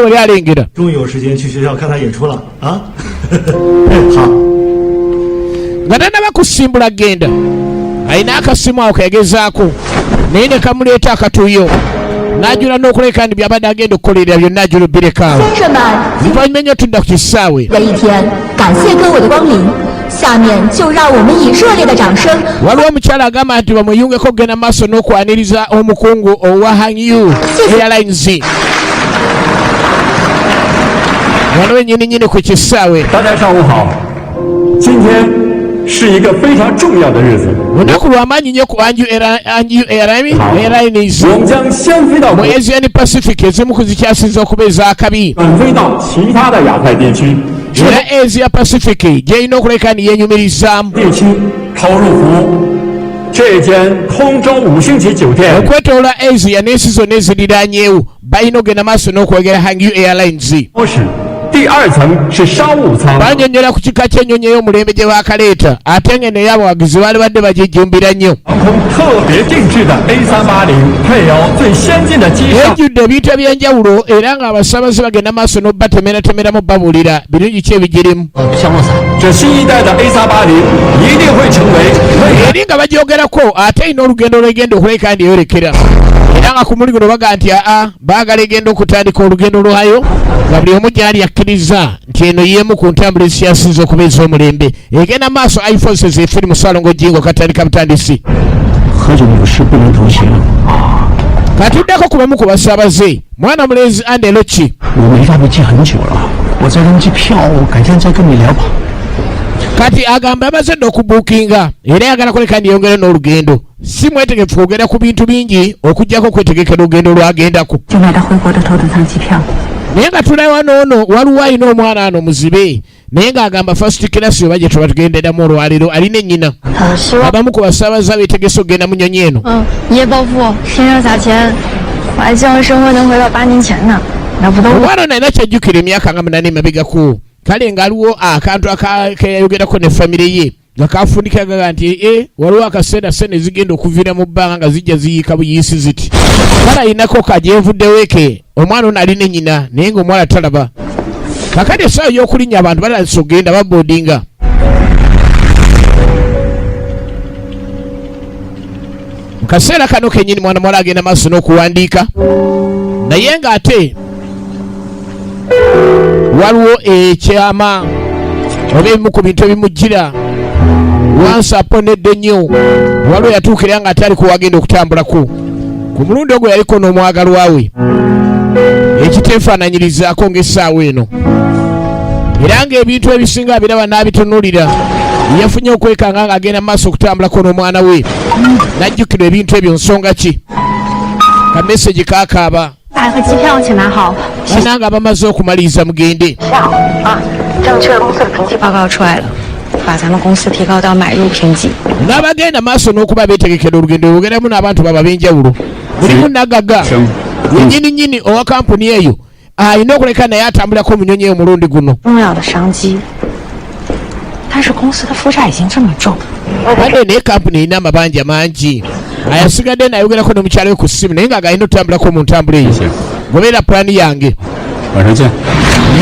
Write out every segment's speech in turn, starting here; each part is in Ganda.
Wali alengera. 终于有时间去学校看他演出了啊！好， Nga tanaba kusimbula genda alina akasimu awo kegezaako naye ne kamuleeta akatuuyo n'ajula n'okuleka nti byabadde agenda okukolerera byonna ajula obirekaawo. 先生们， Oluvannyuma ennyo tudda ku kisaawe. 的一天，感谢各位的光临。下面就让我们以热烈的掌声 Waliwo omukyala agamba nti bamweyungeko okugenda maaso n'okwaniriza omukungu owa Hangyu Airlines wano wennyini ku kisaawe. 大家上午好，今天是一个非常重要的日子， Lunaku lwamaanyi nnyo ku Anju Airlines 我们将先飞到 mu 国， Asian Pacific ezimu ku zikyasinze okuba ez'akabi 转飞到其他的亚太地区， era Asia Pacific gy'erina okuleka ni yeenyumirizaamu. 地区投入服务。这间空中五星级酒店 Okwetoola Asia n'ensi zonna eziriraanyeewo balina okugenda maaso n'okwogera Hangyu Airlines. 是第二层是商务舱， Banyonnyola ku kika ky'ennyonyi ey'omulembe gye baakaleeta ate ng'eno ey'abawagizi baali badde bagijjumbira nnyo. 航空特别定制的 A 3 8 0配有最先进的机上 Ejjudde ebintu eby'enjawulo era ng'abasaabaze bagenda maaso n'obatemeratemeramu babuulira birungi ki ebigirimu. 降落伞。 这新一代的 A 3 8 0一定会成为未来 Eri nga bagyogerako ate erina olugendo lwegenda okuleka ndi eyolekera era nga ku muli guno baga nti aa baagala egenda okutandika olugendo lwayo nga buli omu gyali akkiriza nti eno y'emu ku ntambula ezikyasinze okuba ez'omulembe egenda maaso iforces efirimu Ssalongo Jingo katandika butandisi. 喝酒有事不能同行， Katuddeko ku bamu ku basaabaze mwana mulenzi Andeloki. 我没搭飞机很久了，我在登机票，我改天再跟你聊吧。 Kati agamba amaze dda okubuukinga era ayagala kuleka ndiyongere n'olugendo si mwetegefu kwogera ku bintu bingi okuggyako okwetegekera olugendo lwagendako. 就买到回国的头等舱机票。 Naye nga tulaba noono waliwo alina omwana ano muzibe naye ng'agamba first class oba gye tuba tugenderamu olwaleero alina ennyina. 希望 Abamu ku basaabaze abeetegese okugenda mu nnyonyi eno. 嗯，一夜暴富，身上撒钱，我还希望生活能回到8年前呢。那不都 Omwana ono alina kyajjukira emyaka nga 8 emabegako kale ng'aliwo akantu keyayogerako ne famire ye nga kafundikira gaga nti e waliwo akaseera sente zigenda okuviira mu bbanga nga zijja ziyiika buyiisi ziti kale alinako kagyevuddewo ke omwana ono alina ennyina naye ng'omuwala talaba. Kakati essaawa ey'okulinnya abantu batandise okugenda baboodinga. Mu kaseera kano kennyini mwana muwala agenda maaso n'okuwandiika naye ng'ate waliwo ekyama oba ebimu ku bintu ebimujjira wansi aponedde nnyo waliwo yatuukira nga ate aliko wagenda okutambulako ku mulundi ogwo yaliko n'omwagalwa we ekiteefaananyirizaako ng'essaawa eno era ng'ebintu ebisinga abiraba n'abitunuulira yafunye okwekanga ng'agenda mu maaso okutambulako n'omwana we n'ajjukira ebintu ebyo nsonga ki kamesegi kakaaba. 买和机票请拿好。 Bananga bamaze okumaliriza mugende. 下午啊，证券公司的评级报告出来了，把咱们公司提高到买入评级。 N'abagenda maaso n'okuba beetegekera olugendo olugeramu n'abantu baba ab'enjawulo mulimu nagagga yennyini nnyini owa kampuni eyo alina okuleka naye atambulako mu nnyonyi eyo omulundi guno. 重要的商机，但是公司的负债已经这么重， Badde naye kampuni erina amabanja mangi ayasigadde nayogerako ne mukyala we ku ssimu naye nga galina otambulako mu ntambula eyo gobeera pulaani yange. 晚上见。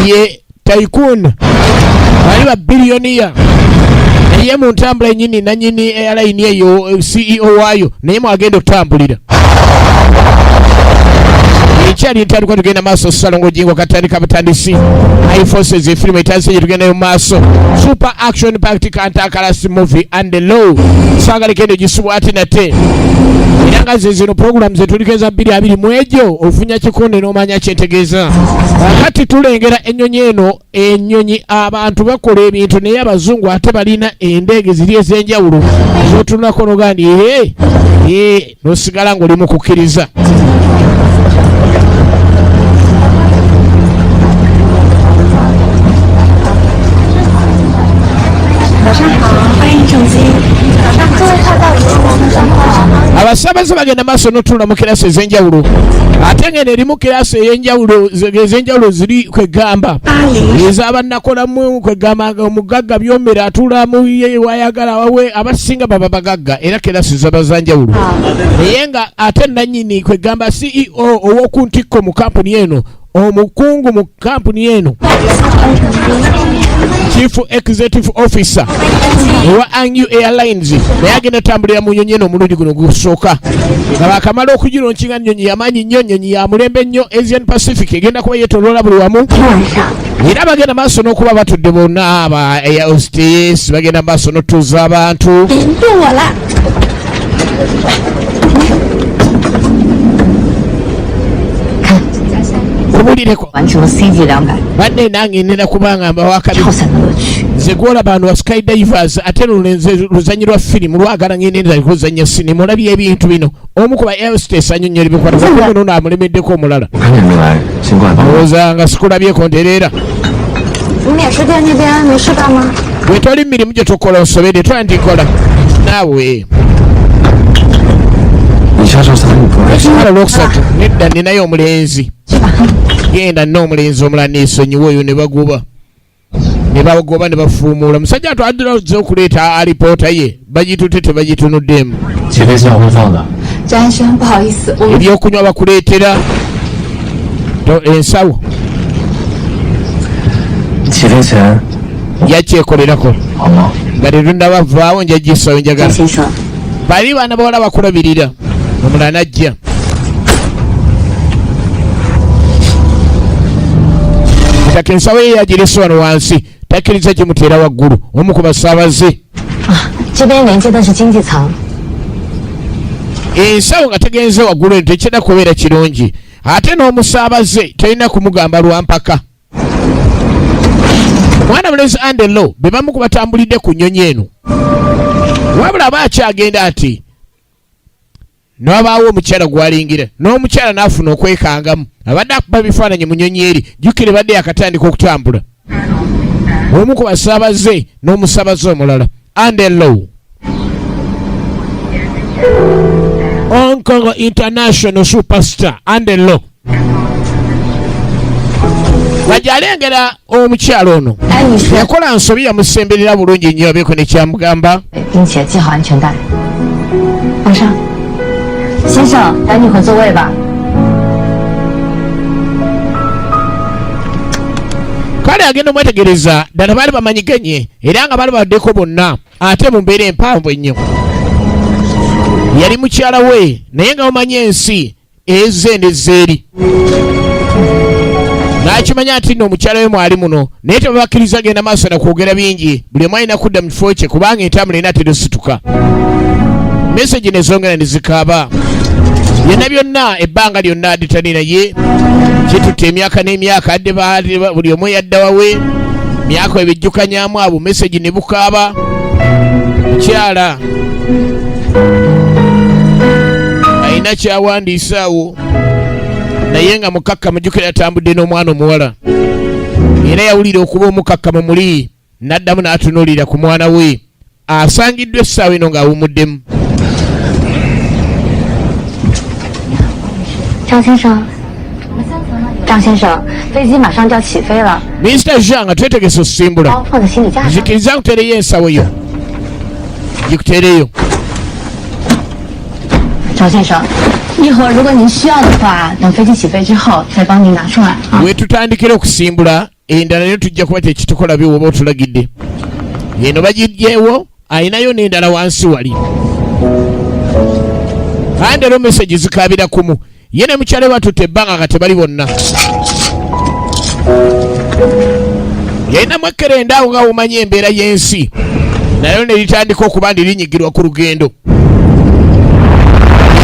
Ye tycoon bali ba biliyoniya naye mu ntambula enyini nanyini airline eyo CEO waayo naye mwagenda okutambulira ekyali ntandikwa tugenda maaso Ssalongo Jingo katandika butandisi high forces efirimu etandise gye tugendayo mu maaso super action packed kantakalasi movie and the law sagalekendo gisubwa ate nate era nga ze zino puroguramu zetuliko eza 20 mu egyo ofunya kikonde n'omanya kyentegeeza. Kakati tulengera ennyonyi eno ennyonyi abantu bakola ebintu naye abazungu ate balina endege ziri ez'enjawulo zotunulako nogaa nti ee ee n'osigala ng'oli mu kukkiriza. 早上好，欢迎乘机。早上好，各位快到 Abasaabaze bagenda maaso n'otuula mu kirasi ez'enjawulo ate ngeno erimu kirasi ey'enjawulo ez'enjawulo ziri kwegamba ez'abannakolamu kwegamba nga omugagga byomera atuulamu ye wayagala wawe abasinga baba bagagga era kirasi zaba za njawulo naye nga ate nannyini kwegamba CEO ow'oku ntikko mu kampuni eno. Omukungu mu kampuni eno, Chief Executive Officer owa Angu Airlines, naye agenda tambulira mu nyonyi eno omulundi guno gusooka nga bakamala okugilaunchinga. Nyonyi yamanyi nnyo, nyonyi ya mulembe nnyo, Asian Pacific, egenda kuba yetoloola buli wamu. Era bagenda maaso n'okuba batudde bonna, aba air hostess bagenda maaso n'otuuza abantu. 变我了。 Kubulireko. 完成了 C 级200 Banne nange nina kubanga mbawakabi. 跳伞的乐趣。 Nze gwolaba wano wa skydivers, ate luno nze luzanyi lwa firimu lwagala ngende kuzanya sinema. Olabye ebintu bino, omu ku ba air hostess annyonnyola ebikwata nono amulemeddeko omulala. 我看见没来，先过来帮我。 Olowooza nga sikulabyeko ntereera. 你免税店那边没事干吗？ Bwe toli mirimu gye tukola osobedde twala nti nkola naawe. 你下周三你不来？ Kala olwokusatu nedda, ninayo omulenzi, genda nina omulenzi omulala neesonyiwa oyo. Ne bagoba, ne bagoba, ne bafuumuula musajja atwadde okuleeta alipoota ye, bagitutte tebagitunuddemu. 起飞前我会放的。 张医生，不好意思，我们 Ebyokunywa bakuleetera. Ensawo. 起飞前 Yakyekolerako. 好吗？ Nga tetunabavaawo nja gisawo njagala. 张先生， Bali baana bawala bakulabirira, omulala najja. Taka ensawo ye yagirese wano wansi, takkiriza gimuteera waggulu omu ku basaabaze. 这边连接的是经济舱， Ensawo nga tegenze waggulu eno tekirina kubeera kirungi, ate n'omusaabaze tolina kumugamba lwampaka. Mwana mulenzi Andelo be bamu ku batambulidde ku nnyonyi eno, wabula aba akyagenda ati n'wabaawo omukyala gwalingira n'omukyala n'afuna okwekangamu. Abadde akuba bifaananyi mu nnyonyi eri, jjukire badde yakatandika okutambula, omu ku basaabaze n'omusaabaze omulala. Andelo, Hong Kong International Superstar Andelo wajja alengera omukyala ono. 哎，你说， Yakola nsobi, yamusemberera bulungi nnyo abeeko nekyamugamba. 并且系好安全带。往上，先生，赶紧回座位吧。 Kale agenda omwetegereza ddala baali bamanyigenye era nga baali baddeko bonna, ate mu mbeera empanvu ennyo. Yali mukyala we, naye nga omanyi ensi ezze nezzeeri, n'akimanya nti nno omukyala we mwali muno, naye tebabakkiriza genda maaso na kwogera bingi. Buli omu alina kudda mu kifo kye kubanga entambula erina terusituka. Message nezongera ne zikaaba byonna byonna ebbanga lyonna aditani naye kitutte emyaka n'emyaka adde buli omu yadda wawe, myaka ebijjukanyamu abo message ne bukaaba. Mukyala alina kyawandiise awo, naye nga mukakkamu. Jjukira yatambudde n'omwana omuwala, era yawulira okuba omukakkamu muli n'addamu n'atunuulira ku mwana we asangiddwa essaawa eno ng'awumuddemu. 张先生，张先生，飞机马上就要起飞了， Mr Jean, twetegese osimbula. 包放在行李架上。 Nzikiriza nkuteereyo ensawo yo, gikuteereyo. 张先生，一会儿如果您需要的话，等飞机起飞之后再帮您拿出来啊。 Wetutandikira okusimbula endala nayo tujja kuba tekitukola biwoba otulagidde. Eno bagijjeewo, ayinayo n'endala wansi wali. Andero message zikabira kumu ye ne mukyala we batutte ebbanga nga tebali bonna. Yalinamu ekkerenda awo nga womanyi embeera y'ensi, nayo ne litandika okuba ndi linyigirwa ku lugendo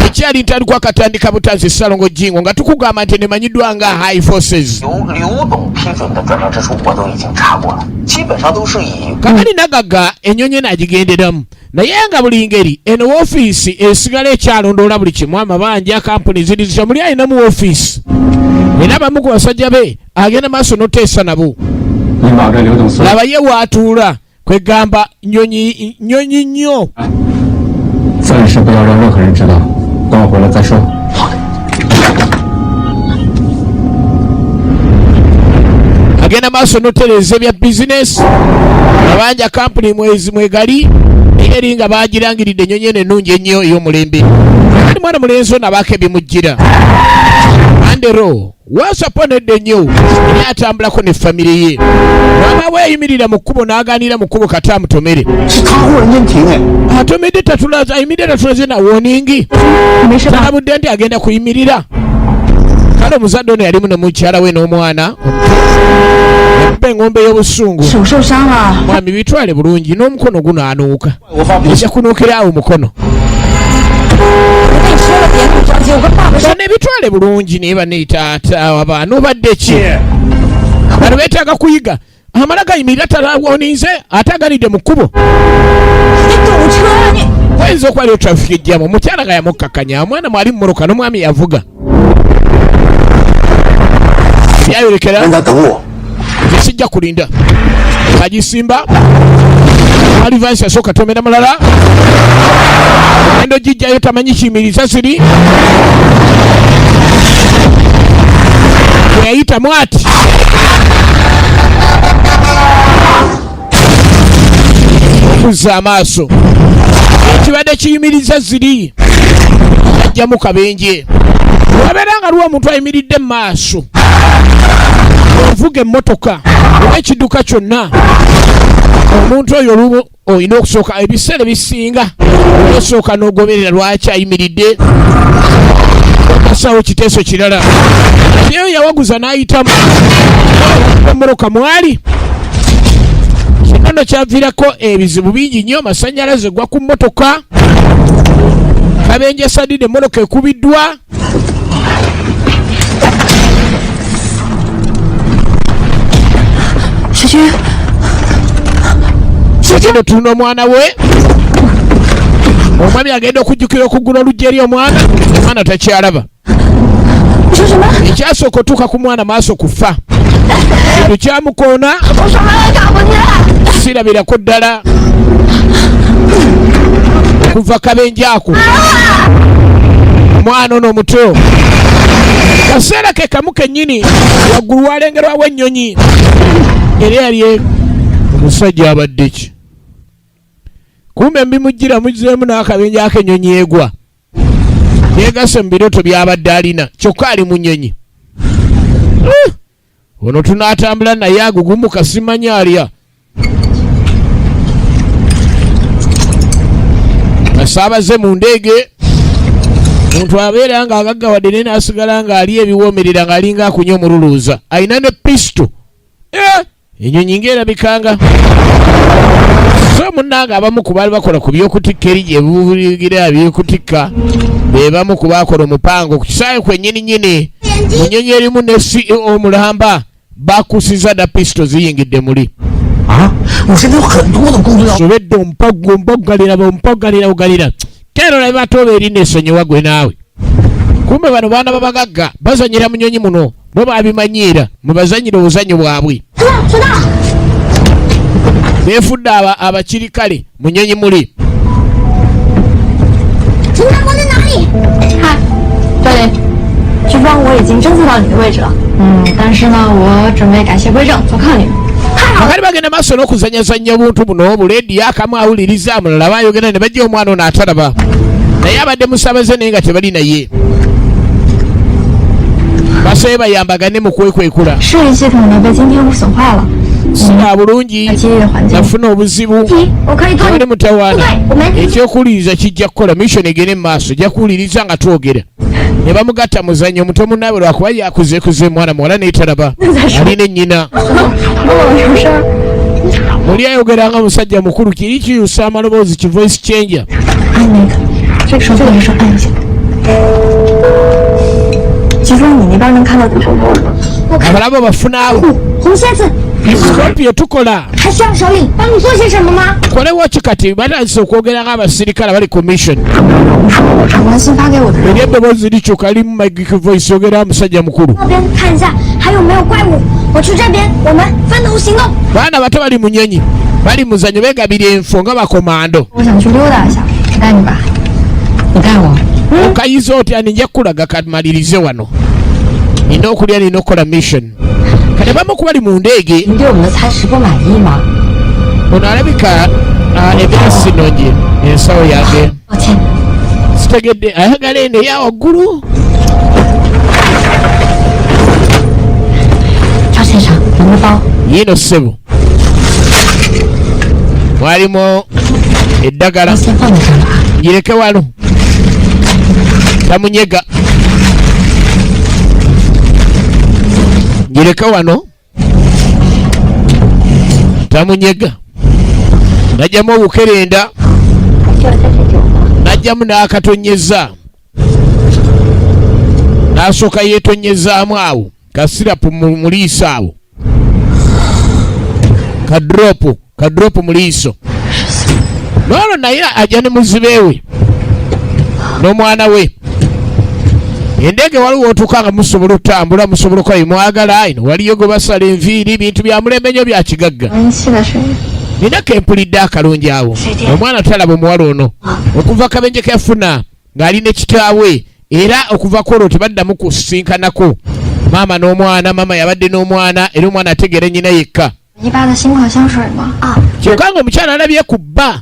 ekyali ntandikwa akatandika butanzi. Ssalongo Jingo nga tukugamba nti nemanyiddwa nga High Forces. 由刘董批准的转账支出，我都已经查过了，基本上都是以 Kakali nagagga ennyonyi eno agigenderamu, naye nga buli ngeri eno woofiisi esigala ekyalondoola buli kimu, amabanja kampuni ziri zitya, muli alinamu woofiisi era bamu ku basajja be agenda maaso n'oteesa nabo. 您把这刘董所有 Laba ye waatuula, kwegamba nyonyi nyonyi nnyo. 暂时不要让任何人知道，等我回来再说。 Agenda maaso n'otereeza ebya bizinesi, mabanja kampuni mwezi mwegali, naye eri nga bagirangiridde ennyonyi eno ennungi ennyo ey'omulembe. Kandi mwana mulenzi ono abaako ebimujjira. Andero Wasaponedde nnyo era atambulako ne famire ye. Waba weeyimirira mu kkubo n'agaanira mu kkubo kata amutomere. Atomedde tatulaze, ayimirira tatulaze na woningi. Talabudde nti agenda kuyimirira. Kale omuzadde ono yalimu ne mukyala we n'omwana yamupa eng'ombe y'obusungu. Mwami bitwale bulungi n'omukono gunaanuuka. Ojja kunuukira awo mukono. Bano ebitwale bulungi naye bane taata abaana obadde ki? Bano beetaaga kuyiga. Amala gayimirira talawoninze ate aganidde mu kkubo. Wayinza okuba aliwo traffic ejjamu. Omukyala nga yamukkakkanya omwana mwali mummotoka n'omwami yavuga. Byayolekera nze sijja kulinda. Agisimba alivansi asooka tomera mulala endo gijjayo tamanyi kiyimiriza ziri bweyayitamu ati okuzza amaaso ekibadde kiyimiriza ziri ajjamu kabenje wabeera nga liwo omuntu ayimiridde mu maaso ovuga emmotoka oba ekidduka kyonna omuntu oyo olumu olina okusooka ebiseera ebisinga osooka n'ogoberera lwaki ayimiridde okasawo kiteeso kirala naye yawaguza n'ayitamu emmotoka mwali kino no kyaviirako ebizibu bingi nnyo amasannyalaze gwa ku mmotoka kabenje sadide emmotoka ekubiddwa Agenda otunda omwana we. Omwami agenda okujjukira okuggula oluggi eri omwana, omwana takyalaba. Ekyasooka otuuka ku mwana maaso kufa. Kintu kyamukoona sirabirako ddala okuva kabenje ako. Omwana ono omuto kaseera ke kamu kennyini waggulu walengerwawo ennyonyi era yali omusajja abadde ki kumbe mbimujjira muzzeemu n'akabenje ak'ennyonyi egwa yeegase mu birooto by'abadde alina kyokka ali mu nnyonyi. Ono tunaatambula naye agugumuka simanyi alya. Basaabaze mu ndeege omuntu abeera nga agaggawadde naye n'asigala ng'ali ebiwoomerera ng'alinga akunya omululuuza alina ne pisito. Enyonyi ng'erabikanga so munnange abamu ku baali bakola ku by'okutikka eri gye buvugira by'okutikka be bamu ku baakola omupango ku kisaawe kwennyini nnyini mu nnyonyi erimu ne CEO omulamba bakusiza dda pisito ziyingidde muli. Sobedde ompaggo mpaggalira mpaggalira ugalira kero olabe batooba eri nesonyiwa gwe naawe. Kumbe bano baana babagagga bazanyira mu nnyonyi muno bo babimanyiira mubazanyira obuzanyo bwabwe. Beefudde abakirikale mu nnyonyi muli. Akali bagenda maaso n'okuzanyazanya obuntu buno obuleediyo akamu awuliriza mulala bayogera ne bajja omwana ono atalaba naye abadde musabaze naye nga tebali naye basabe bayambagane mu kwekwekula. Sina bulungi nafuna obuzibu tewali mutawaana ekyokuwuliriza kijja kukola mission egende mu maaso ojja kuwuliriza nga twogera ne bamugatta muzannyo omuto munnaabwe lwakuba yakuzekuze mwana muwala naye talaba alina ennyina muli ayogera nga musajja mukulu kiri kiyusa amaloboozi ki voice changer. Abalabo bafunaawo Scorpio tukola kolewo ki kati batandise okwogera ng'abasirikale abali ku mission eri eddoboozi likyuka limu magic voice yogera musajja mukulu. Baana bato bali mu nnyonyi bali muzanyo begabira enfo nga bakomando. Okayiza otya nja kukulaga kamalirize wano nina okulya nina okukola mission. Kati abamu ku bali mu ndeege ono alabika embeera si nnungi ensawo yange sitegedde ayagala eno eya waggulu. 先生，您的包。 Yiino ssebo, mwalimu eddagala. 先放在这儿了啊。 Ngireke wano, tamunyega, ngireke wano, tamunyega. Najjamu obukerenda. 还需要再水酒吗？ Najjamu n'akatonyeza, n'asooka yeetonyezaamu awo kasirapu mu liiso awo, kadropu kadropu mu liiso. Noolwo naye ajja ne muzibe we n'omwana we. Endege waliwo otuuka nga musobola okutambula, musobola okukola bye mwagala. Ino waliyo gwe basala enviiri, bintu bya mulembe nnyo bya kigagga. 闻气的声音。 Nina kempulidde akalungi awo. Omwana talaba omuwala ono okuva kabenje keyafuna ng'ali ne kitaawe, era okuva kwolwo tebaddamu kusisinkanako maama n'omwana. Maama yabadde n'omwana, era omwana ategeera nnyina yekka. 一八的新款香水吗？啊， Kyokka nga omukyala alabye ku bba,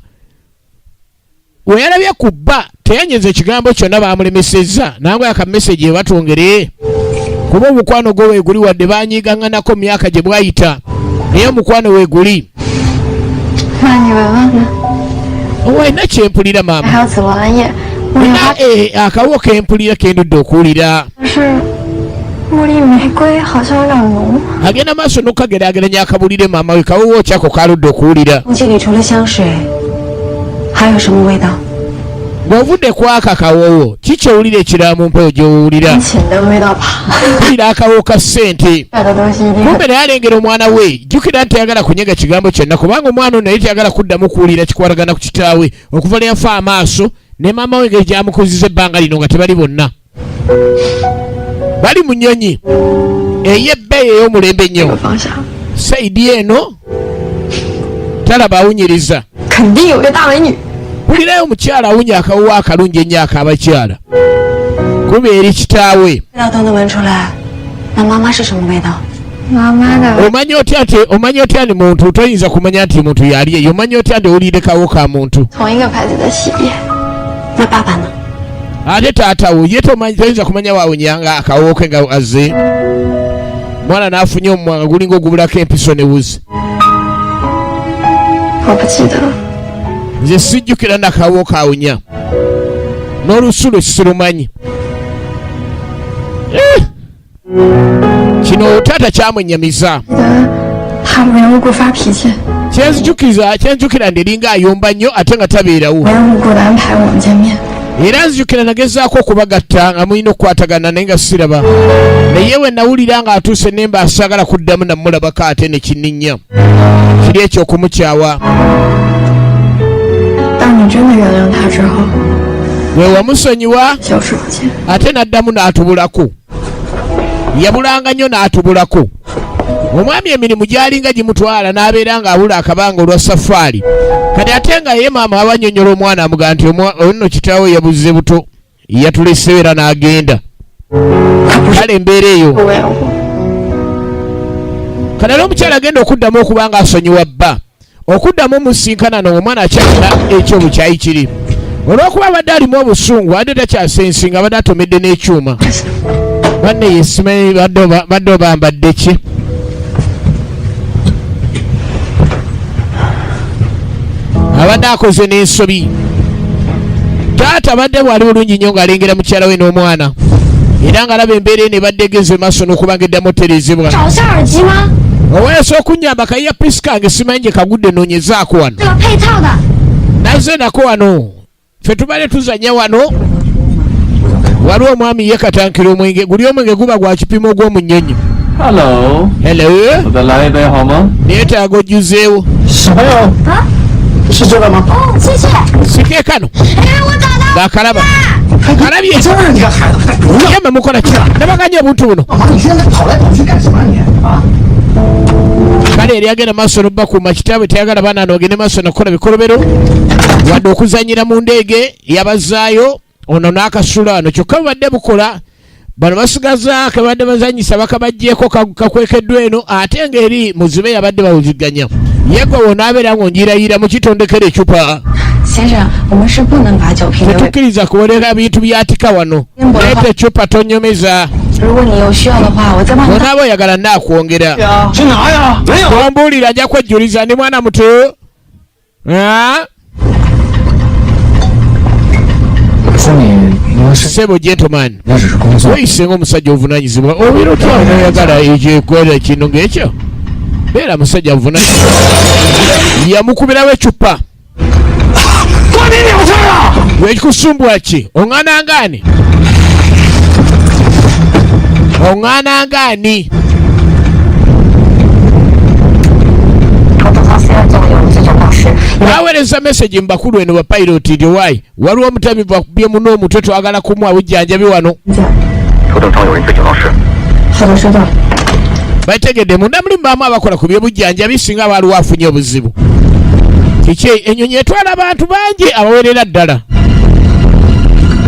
we yalabye ku bba teyanyeza ekigambo kyonna, baamulemesezza nangwe aka message ebatwongere, kuba omukwano gwo weeguli, wadde banyiigaŋŋanako mu myaka gye bwayita, naye omukwano weeguli. 那你闻闻呢？ Olina kyempulira maama. 还有紫罗兰叶，茉莉 Nina 花 akawo kempulira kendudde okuwulira. 是茉莉玫瑰，好像有点浓。 Agenda maaso n'okukageraageranya akabulire maama we kawowo kyako kaludde okuwulira. 空气里除了香水，还有什么味道？ Ng'ovudde kwaka kawowo, kikyowulira ekirala mu mpewo gy'owulira? 琴的味道吧， Mpulira akawo ka ssente. 买的东西一定很 Kumbe naye alengera omwana we. Jjukira nti tayagala kunyega kigambo kyonna, kubanga omwana ono naye tayagala kuddamu kuwulira kikwatagana ku kitaawe okuva lwe yafa amaaso ne maama we, engeri gyamukuziza ebbanga lino nga tebali bonna. Bali mu nnyonyi ey'ebbeeyi ey'omulembe 这个 ennyo. 方向， Side eno talaba, awunyiriza. 肯定有个大美女。 Mpulirayo omukyala awunya akawuwa akalungi ennyo ak'abakyala, kuba eri kitaawe. 味道都能闻出来，那妈妈是什么味道？ 妈妈的 Omanya otya nti muntu toyinza kumanya nti muntu yali eyo? Omanya otya nti owulire kawo ka muntu? 同一个牌子的洗衣液， 那爸爸呢？ Ate taatawo ye toyinza kumanya waawunyanga akawo ke nga azze. Mwana n'afunye omumwa nga gulinga ogubulako empiso ne wuzi. 我不记得了。 Nze sijjukira nakawo kawunya n'olusulo sirumanyi. Eh! Kino taata kyamwenyamiza. 记得他无缘无故发脾气， Kyenzijukira, kyenzijukira ndiringa ayomba nnyo ate nga tabeerawo. 无缘无故的安排我们见面。 Era nzijukira nagezaako okubagatta nga mulina okukwatagana, naye nga siraba. Naye we nawulira ng'atuuse nemba asaagala kuddamu namulabako, ate ne kinninnya kiri ekyokumukyawa. 当你真的原谅他之后， Bwe wamusonyiwa, 消失不见。 ate n'addamu n'atubulako. Yabulanga nnyo n'atubulako. Omwami emirimu gyalinga gimutwala, n'abeera ng'abula akabanga olwa safaari. Kati ate nga ye maama abannyonnyola omwana, amugaa nti nno kitaawe yabuze buto, yatulesewo era n'agenda. Kale embeera eyo. 不为我， Kati ate omukyala agenda okuddamu okuba nga asonyiwa bba, okuddamu omusinkana no omwana akyalina ekyobukyayi kiri, olw'okuba abadde alimu obusungu, adde takyasensinga, abadde atomedde n'ekyuma. Banne yesimanyi badde obambadde ki? Abadde akoze n'ensobi. Taata abadde bwali bulungi nnyo ng'alengera mukyala we n'omwana, era ng'alaba embeera eno ebadde egeze maaso n'okuba nga eddamu oterezebwa. 找下耳机吗？ Oweesa okunnyamba kayiya pisi kange, simanyi gye kagudde, noonyezaako wano. 这个配套的， Nazze nako wano, ffe tubadde tuzanya wano. Waliwo omwami ye katankira omwenge guli, omwenge guba gwa kipimo ogw'omu nnyonyi. Hello， Hello. 我再来一杯好吗？ Neetaaga ojjuzeewo. 小朋友啊，是这个吗？ 哦，谢谢。 Sikeekano. 哎，我找到 Ng'akalaba kalabye. 这儿你个孩子，还不要 Yamwe mukola ki? Nabaganye obuntu buno. 干嘛？你现在跑来跑去干什么啊你啊？ Kale eri agenda maaso nobakuuma kitaabwe, tayagala baana nogende maaso nakukola bikolobero wadde okuzanyira mu ndeege. Yabazaayo ono n'akasula wano, kyokka bubadde bukola bano basigaza kebadde bazanyisa bakabajjeeko kakwekeddwa eno, ate ng'eri muzibe yabadde bawuziganya yegwe wonaabeera ng'onjirayira mu kitondekera ecupa. 先生，我们是不能把酒瓶留给。 Tetukkiriza kuwolera bintu byatika wano. Leeta ecupa tonyomeza. 如果你有需要的话，我再帮你。 Onaaba oyagala naakwongera. 去拿呀！没有。 Ombuulira ajja kwejjuliza ndi mwana muto. Ah? 我说你因为是 Ssebo gentleman. 那只是工作， Weeyise ng'omusajja ovunaanyizibwa obeera otya n'oyagala ekyokwera kino ng'ekyo beera musajja avunaanyizibwa yamukubirawo ecupa 关你鸟事啊！ Wekikusumbwa ki oŋŋaana ng'ani oŋŋaana ng'ani 头等舱虽然总有这种老师， Baweereza message mu bakulu eno bapayiroti nti owaayi waliwo omutamivu akubye muno omutwe twagala kumuwa bujjanjabi wano. 头等舱有人醉酒闹事， 好的，收到。 Bategedde munda mulimu baamu abakola ku byebujjanjabi singa baaliwo afunye obuzibu kiki ennyonyi etwala abantu bangi abawerera ddala.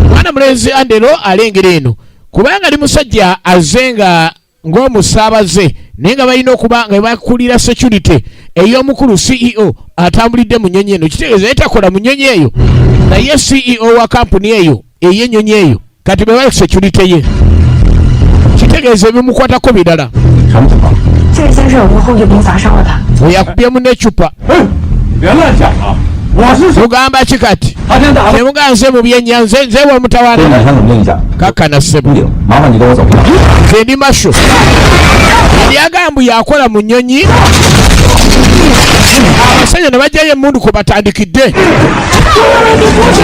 Mwana mulenzi Andero alengera eno kubanga ali musajja azze nga ng'omusaabaze naye nga balina okuba nga bakulira security ey'omukulu CEO atambulidde mu nnyonyi eno kitegeeza ye takola mu nnyonyi eyo naye CEO wa kampuni eyo ey'ennyonyi eyo kati be bali security ye kitegeeza ebimukwatako birala. 什么情况？ 这位先生无后就瓶砸伤了他。 Oyakubyemu n'eccupa. 哎，你别乱讲啊！我是说， Mugamba ki kati 他先打的。 Temugaa nze mu byennya nze nze w'omutawaana. 这两天冷静一下， Kakkana ssebo. 屋顶，麻烦你跟我走一趟。 Nze ndi masho yagambu yakola mu nnyonyi abasajja ne bajjayo emmundu kwe batandikidde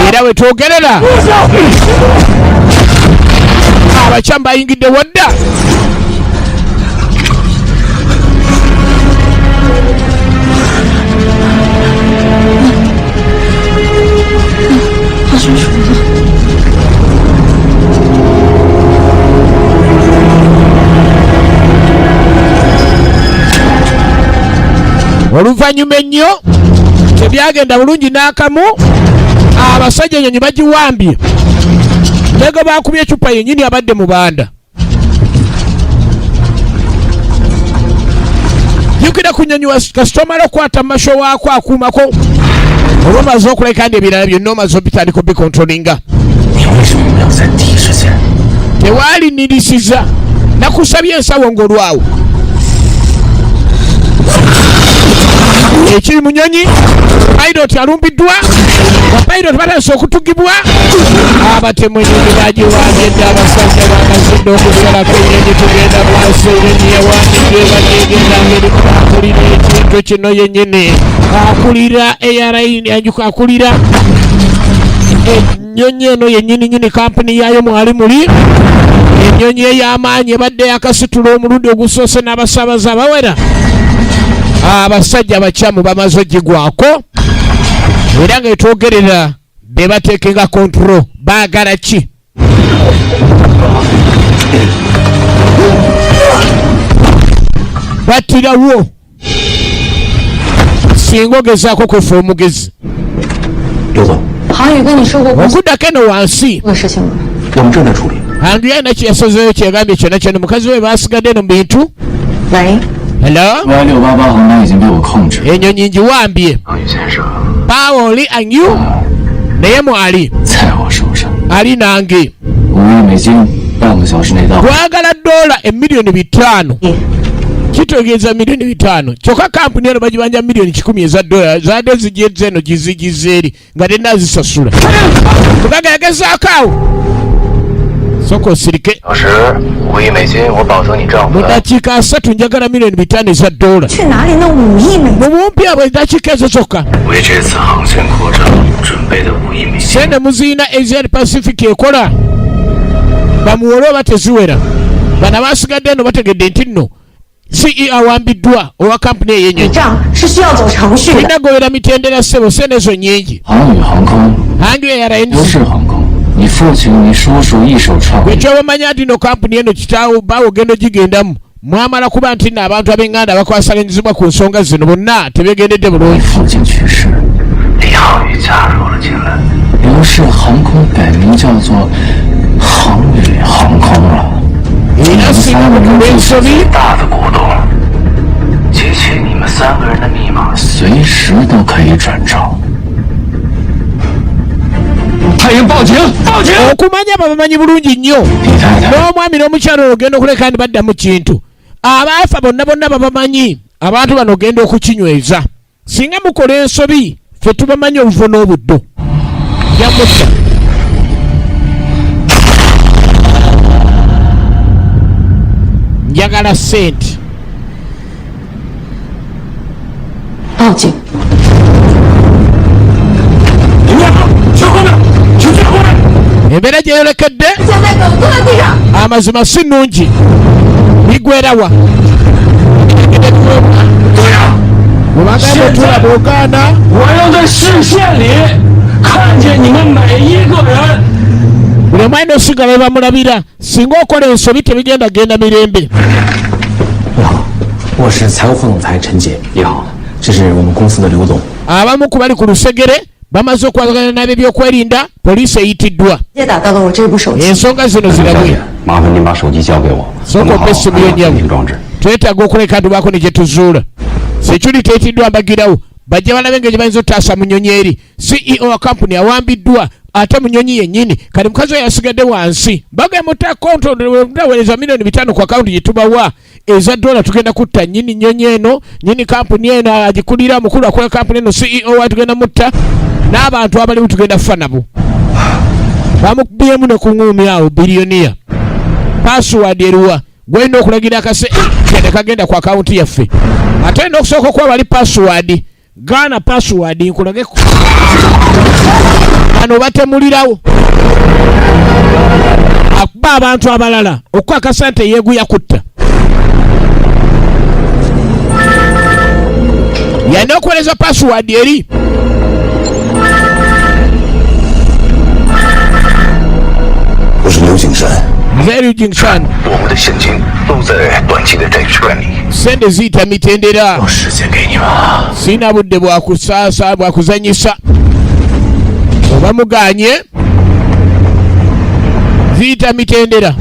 era we twogerera abakyamu bayingidde wadda. 好舒服。 Oluvannyuma ennyo tebyagenda bulungi n'akamu abasajja ennyonyi bagiwambye nego bakubye ecupa yennyini abadde mu banda. Jjukira ku nnyonyi kasita omala okukwata mu masho waako akuumako oba omaze okuleka ndi ebirala byonna omaze obitandika obikontrolinga. 你为什么没有在第一时间？ Tewaalinirisiza nakusabye ensawo ng'olwawo ekiri mu nnyonyi pilot alumbiddwa bapilot batandise okutugibwa abatemu ennyonyi bagiwambye dda abasajja bamazidde okusalako ennyonyi tugenda maaso ennyonyi yawambiddwa ebadde egenda ngeri akulira ekintu kino yennyini akulira airline ajuka akulira ennyonyi eno yennyini nyini kampuni yaayo mwali muli ennyonyi ey'amaanyi ebadde yakasitula omulundi ogusoose n'abasaabaze abawera abasajja abakyamu bamaze ogigwako era nga etwogerera be bateekenga control baagala ki. Battirawo singa ogezaako kwefa omugezi. 刘总， 航宇跟你说过公司 Okuddako eno wansi 的事情吗？ 我们正在处理。 Andu yalina kyeyasazeeyo kyeyagambye kyonna kyonna mukazi we basigadde eno mu bintu. 喂， Hello? Y 688航班已经被我控制， Ennyonyi ngiwambye. 航宇先生， Paawo oli anyu naye mwali 在我手上， ali nange. 5亿美金，半个小时内到。 Twagala dola emiliyoni 5 kitegeeza miliyoni 5 kyokka kampuni eno bagibanja miliyoni 100 eza dola zadde zijeze eno gizigiza eri nga tennazisasula mugaga yagezaako awo sooka osirike. 小时5亿美金，我保证你丈夫 Mu 的 dakiika 30 njagala miliyoni 5 eza dola 去哪里弄5亿美 mu bumpi abwe eddakiika ezo zokka. 为这次航线扩张准备的5亿美金。 Sente muziyina Asian Pacific ekola bamuwole oba teziwera bano abasigadde eno bategedde nti nno CEO awambiddwa owa kampuni ey'ennyonyi. 账是需要走程序的。 Tulina gobera mitendera ssebo sente ezo nnyingi. 航宇航空、 Hangi 优 Airlines 势航空，你父亲、你叔叔一手创 gwe 立。 kyobamanya nti no kampuni eno kitaawo baawe ogenda ogigendamu mwamala kuba nti nno abantu ab'enganda abakwasaganyizibwa ku nsonga zino bonna tebegendedde 你 bulungi. 父亲去世， 李航宇加入了进来。 刘氏航空改名叫做航宇航空了。 Era singa mutuba ensobi 大的股东，集齐你们三个人的密码， 随时都可以转账。派人报警，报警！ Okumanya babamanyi bulungi nnyo n'omwami n'omukyalo olwo ogenda okuleka ndi badda mu kintu abaafa bonna bonna babamanyi abantu bano ogenda okukinyweza singa mukola ensobi ffe tubamanyi obuvo n'obuddo yamutta njagala sente 报警！你们两个去后面，去最后面。 Embeera gyeyolekedde 现在给我坐在地上！ Amazima si nnungi bigwerawa 对呀， Bwebagamba otula bwogaana 我要在视线里看见你们每一个人。 Buli omu alina osigala webamulabira singa okola ensobi tebigenda genda mirembe. 你好，我是财务副总裁陈杰。你好，这是我们公司的刘总。 Abamu ku bali ku lusegere bamaze okwatagana n'ab'ebyokwerinda poliisi eyitiddwa. 也打到了我这部手机。 Ensonga zino 小 zirabwe 姐，麻烦您把手机交给我，我 Sooka 们 ompe 好好 essimu 安 yo 装 nnyabo 监听装置。 Twetaaga okuleka tubaako ne kye tuzuula security eyitiddwa mbagirawo bajja balabe engeri gye bayinza okutaasa munyonyi eri CEO wa kampuni awambiddwa ate munyonyi yennyini kati mukazi oyo yasigadde wansi bagemutakontoaweereza miliyoni 5 ku akawunti gye tubawa eza dola tugenda kutta nnyini nnyonyi eno nnyini kampuni eno agikulira omukulu akola kampuni eno CEO wa tugenda mutta n'abantu abalimu tugenda kufa nabo bamukubyemu ne kuŋuumi awo biliyoniya password eruwa gwolina okulagira akase kende kagenda ku akawunti yaffe ate olina okusooka okuba bali password gaana password nkulage bano batemulirawo akuba abantu abalala okukakasa nti eyeeguya kutta yalina okuweereza password eri. 我是刘景山， Nze Liu Jingshan. 我们的现金都在短期的债券里。 Sente ziyita mitendera. 时间给你们啊！ Sirina budde bwakusaasa bwakuzanyisa oba muganye ziyita mitendera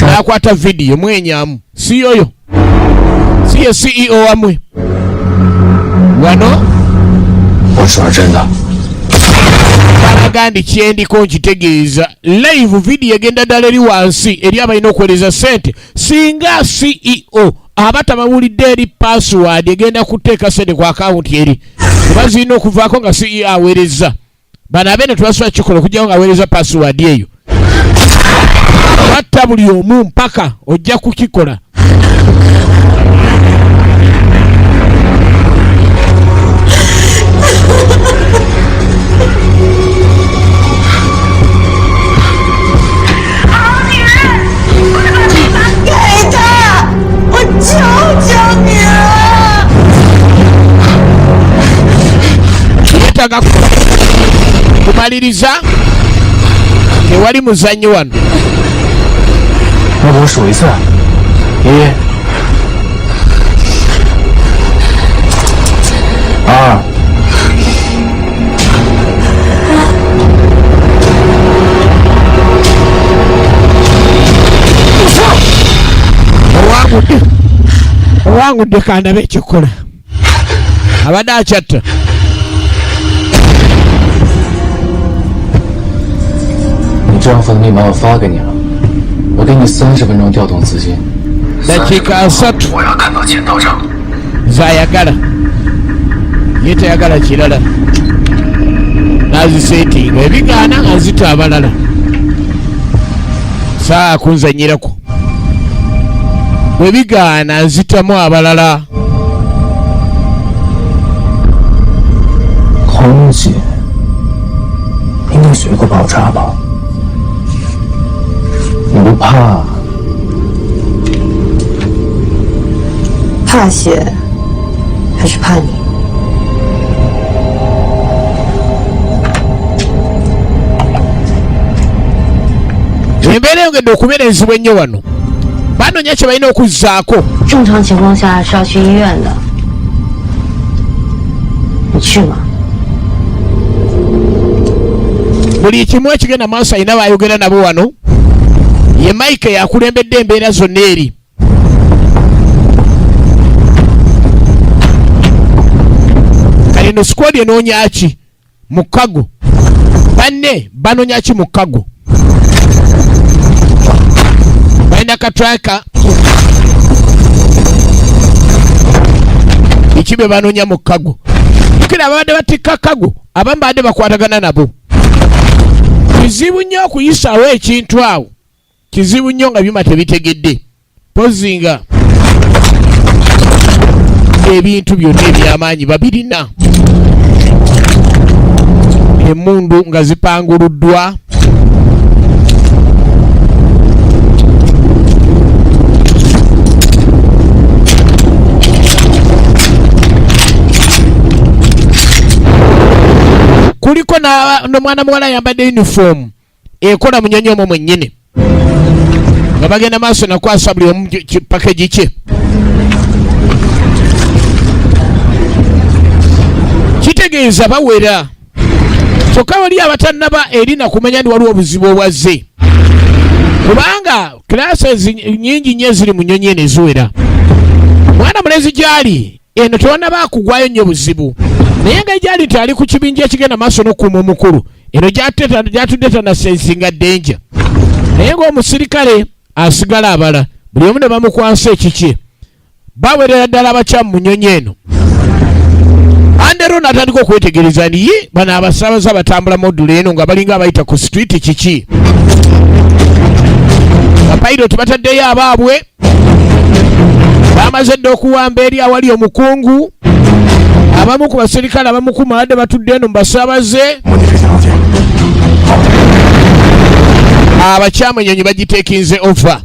nakwata vidiyo mwenyamu si yoyo si ye CEO wamwe wano. 我说真的， Balaga ndi kyendiko nkitegeeza live vidiyo egenda ddala eri wansi eri abalina okuweereza sente singa CEO aba tabawulidde eri password egenda kuteeka sente ku akawunti eri kuba zirina okuvaako nga CEO aweereza bano abeene tebasobola kikola okugyawo nga aweereza password eyo batta buli omu mpaka ojja kukikola. 给他！我求求你了！ Yeetaaga kumaliriza tewali muzannyo wano. 那我数一次，一、二、 Owangudde owangudde kandabe ekyokukola abadde akyatta. 你账户的密码我发给你了，我给你30分钟调动资金。 Dakiika 30. 我要看到钱到账。 Zayagala ye tayagala kirala nazisetinga ebigaana nga zita abalala saa kunzanyirako bwe bigaana nzitamu abalala. 空姐，应该学过爆炸吧？你不怕？ 怕血，还是怕你？ Embeera eyongedde okubeera enzibu ennyo wano banoonya kye balina okuzzaako. 正常情况下是要去医院的，你去吗？ Buli kimu ekigenda maaso alina bayogera nabo wano ye Mike yakulembedde embeera zonna eri kati no squad enoonya ki mukago. Banne banonya ki mu cargo? Balina ka tracker, biki bye banoonya mu cargo? Jjukira ababadde batikka cargo abamu babadde bakwatagana nabo. Kizibu nnyo okuyisaawo ekintu awo, kizibu nnyo nga byuma tebitegedde, pozi nga ebintu byonna ebyamaanyi babirina, emundu nga zipanguluddwa. Kuliko n'omwana muwala ayambadde uniform ekola munyonyi omwo mwennyini, nga bagenda maaso nakwasa buli omu package kye. Kitegeeza bawera, kyokka wali abatannaba eri nakumanya nti waliwo obuzibu obwazze, kubanga classes nyingi nnyo eziri mu nnyonyi eno eziwera. Mwana mulenzi gyali eno tewannaba kugwayo nnyo buzibu, naye nga gyali nti ali ku kibinja ekigenda maaso n'okukuuma omukulu, eno gyatudde tanasensinga danger, naye ng'omusirikale asigala abala buli omu ne bamukwasa ekikye. Bawerera ddala abakyamu mu nnyonyi eno. Andero n'atandika okwetegereza nti ye bano abasaabaze abatambula module eno nga balinga abayita ku street kiki? Bapilot bataddeyo abaabwe, bamaze dda okuwamba eri awali omukungu. Abamu ku baserikale abamukuuma badde batudde eno mu basaabaze. 目的非常见。 Abakyamu ennyonyi bagiteekinze over.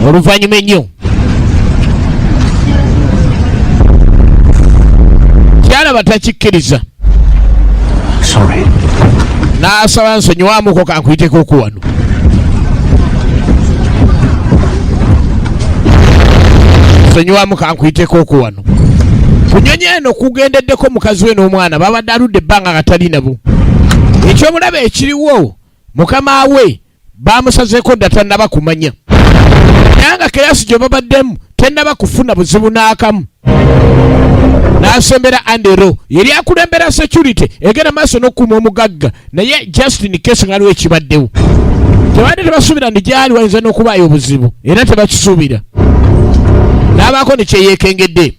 Oluvannyuma ennyo kyalaba takikkiriza. Sorry. N'asaba nsonyiwamuko kankuyiteko okuwano. Nsonyiwamu kankuyiteko okuwano. Ku nnyonyi eno kugendeddeko mukazi we n'omwana babadde aludde ebbanga nga tali nabo. Ekyobulabe ekiriwo, mukama we bamusazeeko dda, tannaba kumanya, naye nga class gye babaddemu tennaba kufuna buzibu n'akamu. N'asembera Andero yeri akulembera security egenda maaso n'okukuuma omugagga, naye just in case nga aliwo ekibaddewo, tebadde tebasuubira nti gyali wayinza n'okubaayo obuzibu, era tebakisuubira. N'abaako ne kyeyeekengedde.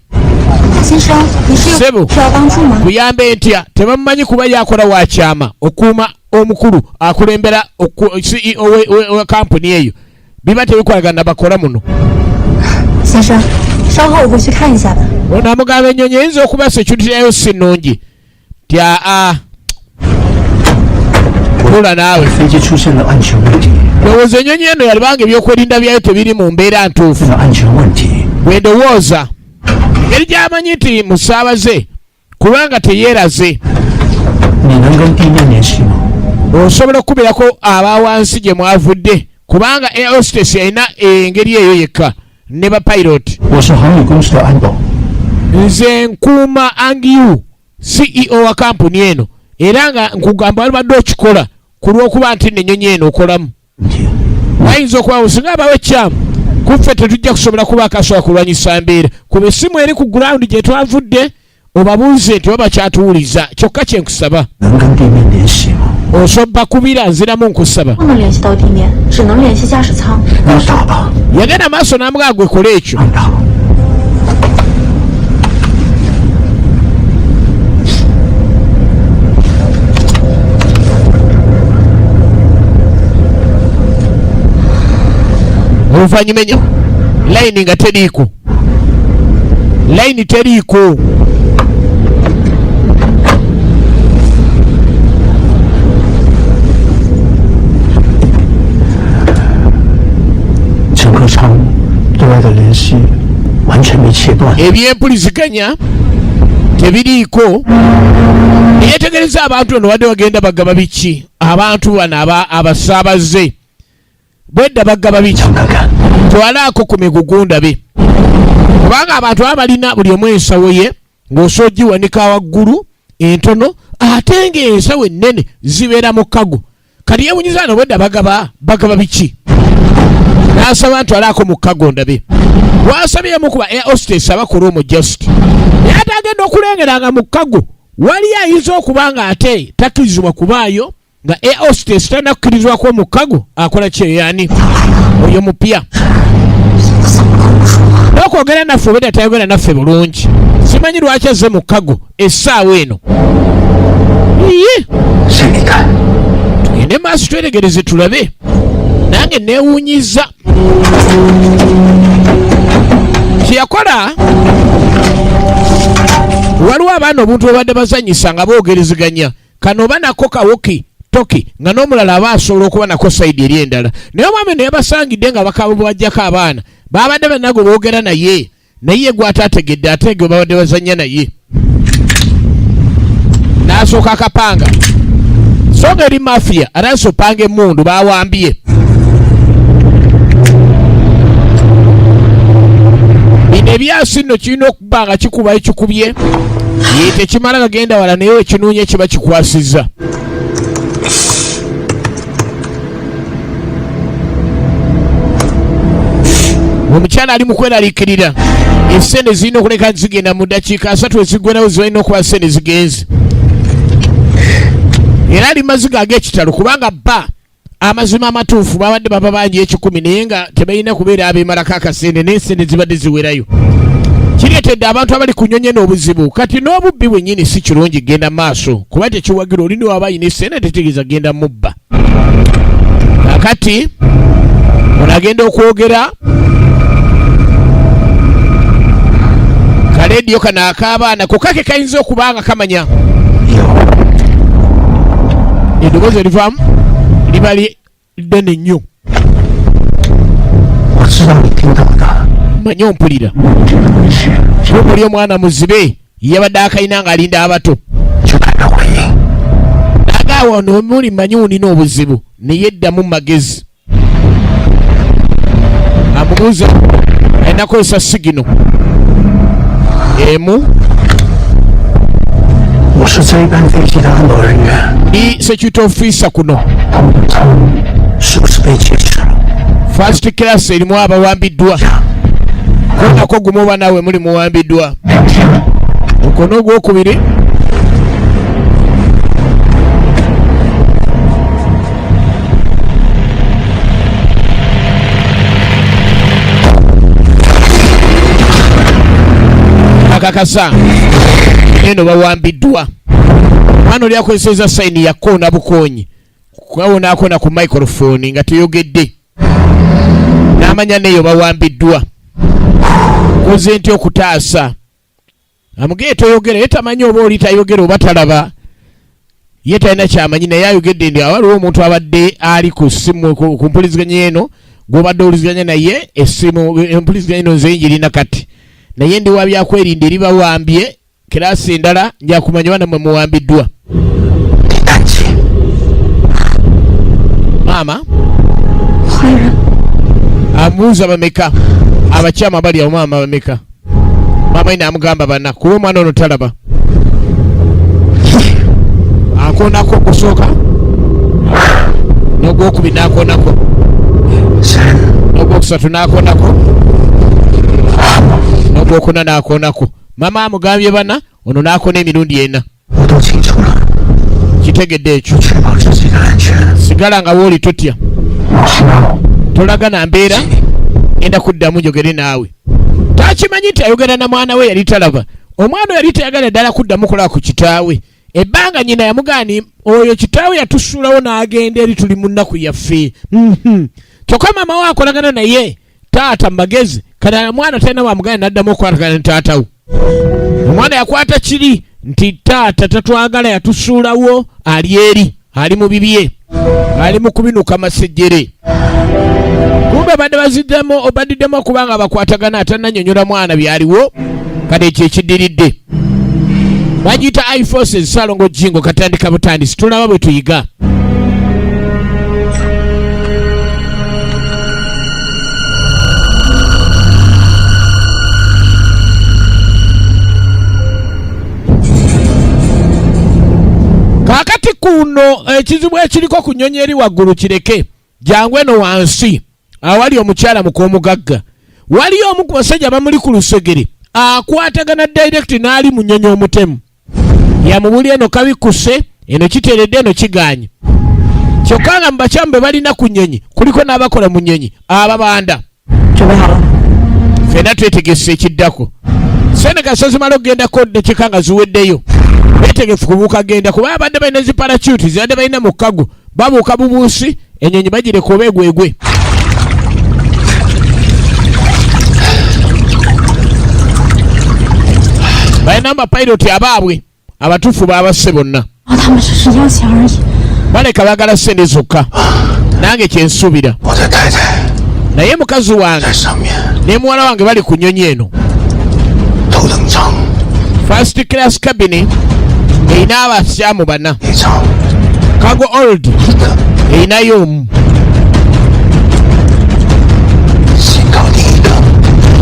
先生，你是有 Sebo. 需要帮助吗？ Kuyambe ntya? Tebamumanyi kuba yakola wakyama okuuma omukulu akulembera CEO we kampuni eyo, biba tebikwagana bakola muno. 先生，稍后我会去看一下的。 Ono amugamba ennyonyi eyinza okuba security yayo si nnungi, ti aa, tula naawe. 飞机出现了安全问题， Ndowooza ennyonyi eno yalibanga ebyokwerinda byayo tebiri mu mbeera ntuufu. 了安全问题。 Bwe ndowooza engeri gy'amanyi nti musaabaze kubanga teyeeraze. 你能跟地面联系吗？ Osobola okukubirako aba wansi gye mwavudde, kubanga air hostess yalina engeri eyo yekka ne ba pilot. 我是航宇公司的安保， Nze nkuuma Angiu, CEO wa kampuni eno, era nga nkugamba walibadde okikola ku lw'okuba nti nno ennyonyi eno okolamu. 问题。 Wayinza okuba singa abawo ekyamu kuffe tetujja kusobola kuba akasobola kulwanyisa mbeera. Kuba essimu eri ku ground gye twavudde obabuuze nti oba bakyatuwuliza, kyokka kye nkusaba. 能跟地面联系吗？ Osoba kubira, nziramu nkusaba. 不能联系到地面，只能联系驾驶舱。 那打吧， Yagenda maaso n'amugaa gwe kola ekyo. 按打。 Oluvannyuma ennyo layini nga teriiko, layini teriiko. 乘客舱对外的联系完全没切断。 Ebyempuliziganya tebiriiko. Neyetegereza abantu bano badde bagenda bagaba biki? Abantu bano abasaabaze bwedda bagaba biki? 看看， Twalaako ku migugu ndabe, kubanga abantu baba balina buli omu ensawo ye ng'osobola ogiwanika waggulu entono, ate ng'ensawo ennene zibeera mu cargo. Kati yewunyiza no bwedda bagaba bagaba biki, n'asaba ntwalaako mu kago ndabe. Wasabye emu ku ba air hostess abakola omwo just naye ate agenda okulengera nga mu kago waliyo ayinza okuba nga ate takkirizibwa kubaayo nga air hostess talina kukkirizibwako mu kago akola kyeyani oyo mupya n'okwogera naffe obedda tayogera naffe bulungi, simanyi lwaki azze mu kago essaawa eno. Iye, tugende maaso tweregereze tulabe. Nange neewuunyiza kyeyakola. Waliwo abaana obuntu bwebadde bazanyisa nga boogerezeganya kano oba nako kawoki toki nga n'omulala aba asobola okuba nako sayidi eri endala, naye omwami ono yabasangidde nga bakabwajjako abaana babadde banago boogera naye, naye ye gw'ataategedde ate gwe babadde bazannya naye n'asooka akapanga. So nga eri mafiya atandise opanga emmundu bawambye bino ebyasi nno kirina okuba nga kikuba ekikubye ye tekimala gagenda wala, naye wekinuunya kiba kikwasizza. Omukyala ali mu kweraliikirira, esente zirina okuleka zigenda mu ddakiika 30 eziggwerawo, zibalina okuba sente zigenze, era ali maziga ag'ekitalo kubanga bba amazima amatuufu babadde baba bangi 1000 naye nga tebalina kubeera abeemalako akasente, naye esente zibadde ziwerayo. Kireetedde abantu abali ku nnyonyi eno obuzibu. Kati n'obubbi bwennyini si kirungi genda maaso kuba tekiwagira oli niwaba alina esente tetegeeza genda mubba. Kakati ono agenda okwogera kalediyo kano ak'abaana kokka ke kayinza okuba nga kamanya eddoboozi erivaamu liba ddene nnyo. Manyi ompulira oli omwana muzibe yabadde akalina ng'alinda abato nagaawa ono muli manyi unina obuzibu naye eddamu magezi amubuuza alina kozesa sigino emu. Ndi security officer kuno, first class erimu abawambiddwa, konako gumu oba naawe muli muwambiddwa. Okono ogwokubiri akakasa eno bawambiddwa. Omwana oli akozeseza sayini yakoona bukoonyi kubawonaakona ku microphone nga teyogedde n'amanya neeyo bawambiddwa. Koze nti okutaasa amugeye toyogera, ye tamanyi oba oli tayogera oba talaba, ye talina kyamanyi, naye ayogedde ndi waliwo omuntu abadde ali ku ssimu ku mpuliziganya eno gw'obadde owuliziganya naye essimu empuliziganya eno nze njirina kati, naye ndi wa byakwerinda eri bawambye kirasi endala nja kumanya oba nammwe muwambiddwa. Maama amubuuza bameka abakyama abali awo, maama bameka? Maama yina amugamba bana kuba omwana ono talaba. Akoonako ogusooka n'ogwokubiri n'akoonako n'ogwokusatu n'akoonako n'ogwokuna n'akoonako. Maama amugambye bana, ono n'akona emirundi ena. Kitegedde ekyo, sigala nga wooli totya, tolaga na mbeera, ngenda kuddamu njogere naawe. Takimanyi nti ayogera na mwana we yali talaba. Omwana yali tayagala ddala kuddamu kulaba ku kitaawe. Ebbanga nyina yamugaani oyo kitaawe yatusuulawo n'agenda eri, tuli mu nnaku yaffe. Kyokka maama we akolagana naye taata mu magezi. Kati omwana talina bwamuganda n'addamu okukwatagana ne taata we. Omwana yakwata kiri nti taata tatwagala yatusuulawo, ali eri ali mu bibye, ali mu kubinuka masejjere. Kumbe badde baziddemu obadiddemu okuba nga bakwatagana atannannyonnyola mwana byaliwo. Kati ekyo ekiddiridde bagiyita i forces Ssalongo Jingo katandika butandisi, tulaba bwe tuyiga. Kaakati Kakati kuno ekizibu ekiriko ku nnyonyi eri waggulu kireke, jangu eno wansi awali omukyala muk'omugagga. Waliyo omu ku basajja bamuli ku lusegere akwatagana direct n'ali mu nnyonyi omutemu. Yamubuli eno kabikuse, eno kiteredde, eno kiganye. Kyokka nga mu bakyamu be balina ku nnyonyi kuliko n'abakola mu nnyonyi ababanda. Ffenna twetegese ekiddako. Senegal sozimala okugendako ddakika nga ziweddeyo, beetegefu kubuuka genda kuba abadde balina zi parachute zibadde balina mu kago, babuuka bubuusi ennyonyi bagireka oba egwegwe. Balina amapayiroti abaabwe abatuufu babasse bonna. Baleka bagala ssente zokka, nange kyensuubira. Naye mukazi wange ne muwala wange bali ku nnyonyi eno. First class cabin erina abasyamu bana, cargo old erinayo omu.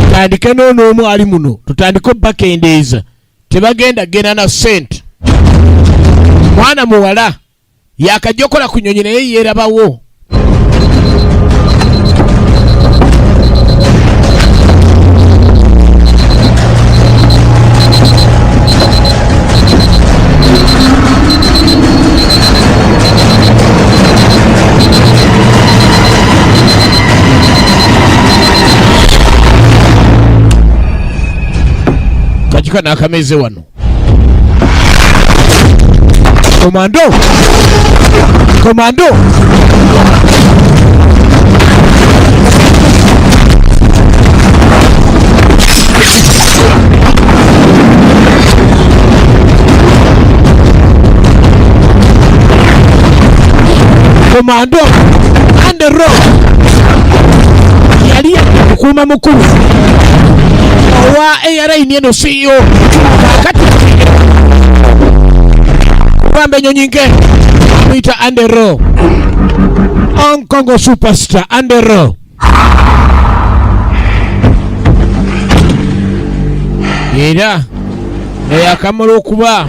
Tutandike n'ono omu ali muno, tutandike obakendeeza. Tebagenda genda na sente. Mwana muwala yakajja okola ku nyonyi naye yeerabawo. Kajika n'akameze wano. Komando! Komando! Komando Andero yali mukuuma mukulu owa airline eno CEO. Kakati kubamba enyonyi nke amuyita Andero, Hong Kong superstar Andero. Era eyakamala okuba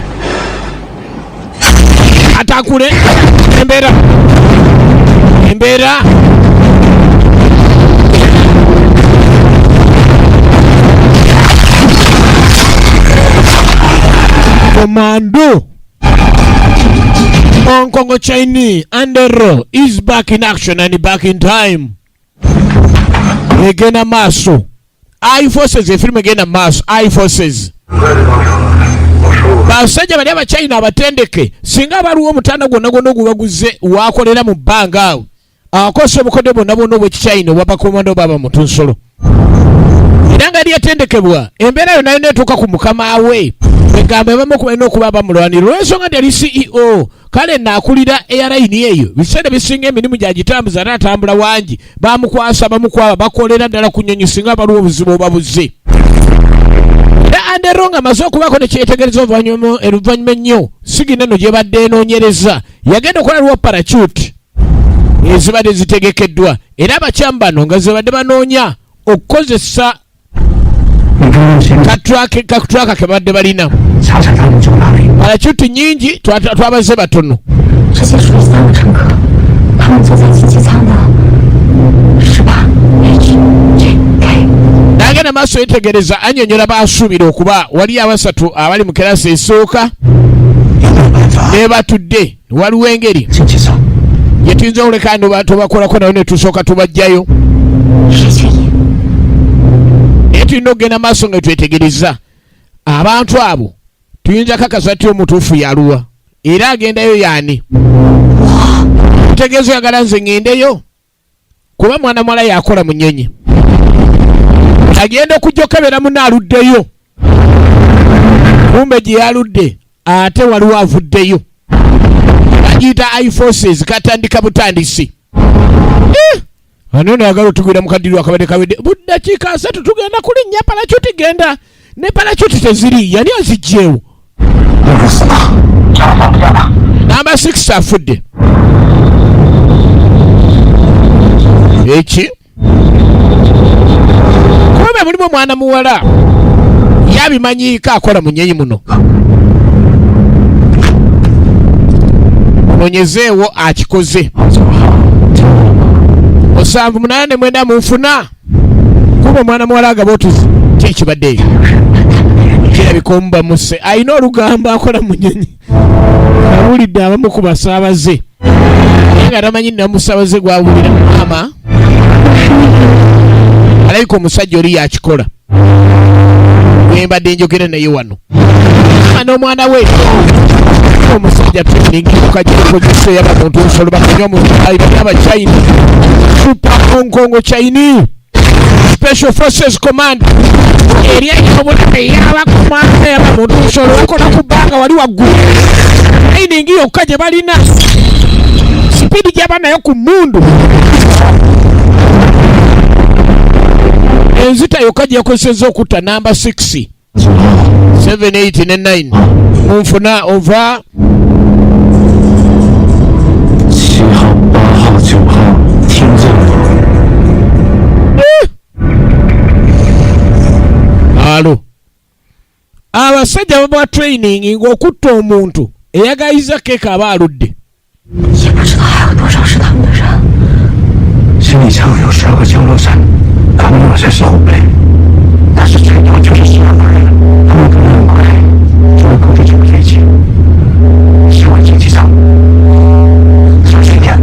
atakule embeera embeera Commando Hong Kong Chinese Andero is back in action and back in time. Egenda maaso. I Forces efirimu egenda maaso. I Forces. Basajja bali abachina abatendeke singa baliwo omutanda gwonna gwonna ogubaguze wakolera mu bbanga awo akosa obukodyo bwonna bwonna obw'ekichina obwabakomando baba mutu nsolo era nga yali yatendekebwa embeera yonna yonna etuuka ku mukama we egamba ebamu okubalina okuba bamulwanira olw'ensonga nti yali CEO. Kale naakulira airline eyo biseera bisinga emirimu gyagitambuza ate atambula wangi bamukwasa bamukwaba bakolera ddala ku nnyonyi singa baliwo obuzibu obabuze. Era Andero nga amaze okubaako nekyetegereza oluvannyuma ennyo sigina eno gyebadde enoonyereza yagenda okukola lwa parachute ezibadde zitegekeddwa era abakyamu bano nga zebadde banoonya okukozesa katwaka ke babadde balina. Parachuti nyingi twabaze batono. Nagenda maaso yetegereza annyonnyola basuubira okuba wali abasatu abali mu kirasi esooka ne batudde waliwo engeri gye tuyinza okuleka no tubakolako nayo ne tusooka tubajjayo naye tulina okugenda maaso nga twetegereza abantu abo tuyinza kakasa ti omutuufu yaluwa era agendayo yaani tegeeza oyagala nze ŋŋendeyo kuba mwana muwala yakola mu nnyonyi agenda okujja okukebera munne aluddeyo kumbe gye yaludde ate waliwo avuddeyo bagiyita i forces katandika butandisi. Ano nayagala otugwira mu kaddiru akabadde kawedde buddakiika 3 tugenda kulinnya parachuti genda ne parachuti teziri yali azigyewo. Namba 6 afudde eki kumbe mulimu omwana muwala yabimanyiiko akola mu nnyonyi muno. Nonyezeewo akikoze. 7 8 9 munfuna. Kuba omwana muwala agaba otuzi. Ki ekibadde eyo? Kirabika omuba muse. Alina olugambo akola mu nnyonyi. Awulidde abamu ku basaabaze. Naye nga tamanyi namusaabaze gw'awulira. Maama. Alabika omusajja oli yakikola. Gwe mbadde njogera naye wano. Maama n'omwana we. Omusajja training kukagikozesa yaba muntu nsolo bakunywa mu bali Abachina. Super Hong Kong Chinese. Special Forces Command. Eri ey'obulabe yabakumanga yaba muntu nsolo bakola ku bbanga wali waggulu. Training yokka gye balina. Speed gy'aba nayo ku mmundu. Enzita yokka gye yakozesezza okutta namba 6. 7, 8 ne 9. Munfuna ova 7号、8号、9号，听见了吗？ Alo. Abasajja babawa training ng'okutta omuntu eyagayiza keeka aba aludde. 也不知道还有多少是他们的人。 行李箱有12个降落伞，可能有些是后备，但是最多就是12个人。他们可能很快就会控制这个飞机。希望经济舱，小心点。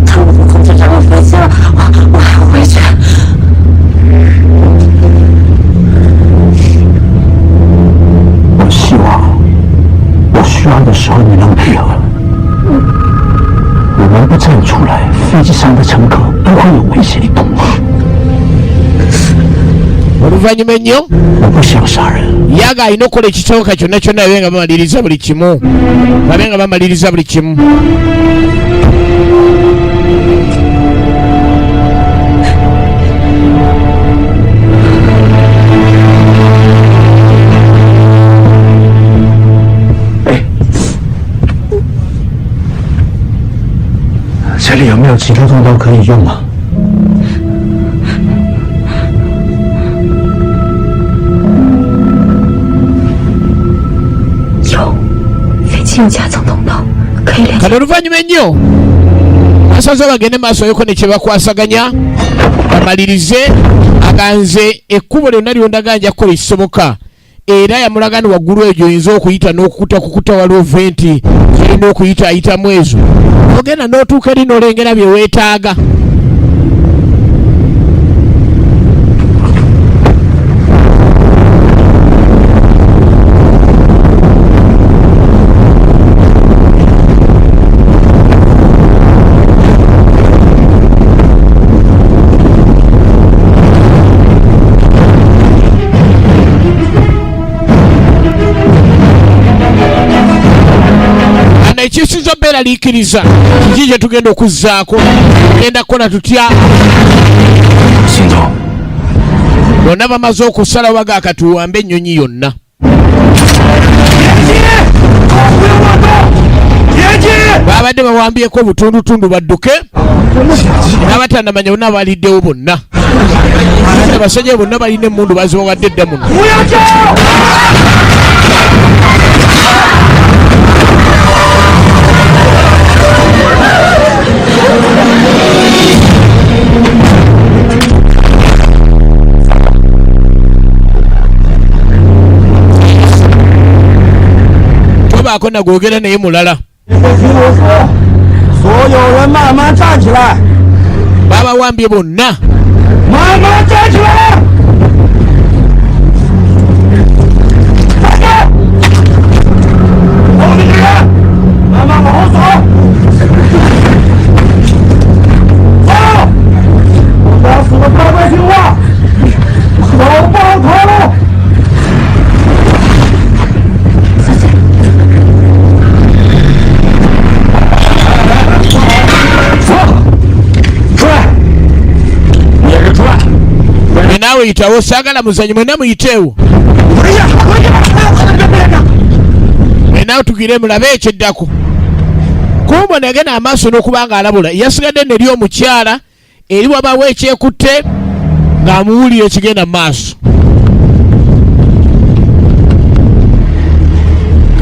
他们都控制这个飞机了，我还回去。 我希望我需要的时候你能配合。我们不站出来，飞机上的乘客都会有危险，你懂吗？ Oluvannyuma ennyo 我不想杀人。 yaga alina okukola ekisoboka kyonna kyonna babe nga bamaliriza buli kimu. Babe nga bamaliriza buli kimu. 这里有没有其他通道可以用啊？ 有，飞机有夹层通道，可以连 Kati oluvannyuma ennyo basaze bagende maaso yoko ne kye bakwasaganya bamalirize aganze ekkubo lyonna lyondaga nja kukola ekisoboka era yamulaga ni waggulu eyo gy'oyinza okuyita n'okukuta kukuta waliwo venti zirina okuyita ayitamu ezo ogenda n'otuuka eri n'olengera bye weetaaga. Ekisinza obeeraliikiriza kiki kye tugenda okuzzaako tugenda kukola tutya? 行走。 Bonna bamaze okusalawo baga katuwambe ennyonyi yonna. Babadde bawambyeko obutundutundu badduke n'abatannamanya bonna baliddewo bonna. Abasajja bonna balina emmundu bazibawadde dda muno. Tobaako nagwogera naye mulala. 所有人慢慢站起来， Babawambye bonna. 慢慢站起来。站住！后面的人，慢慢往后走。走！我死的乖乖听话，手抱头。走，出来！你也是出来！ Naawe yitawo saagala muzanyo mwenna muyiteewo. 回去，回去！别别别！ Mwenna tugire mulabe ekyeddako. Kumbo nagenda amaaso n'okuba nga alabula yasigadde neri omukyala eri wabaawo ekyekutte ng'amuwulira ekigenda mu maaso.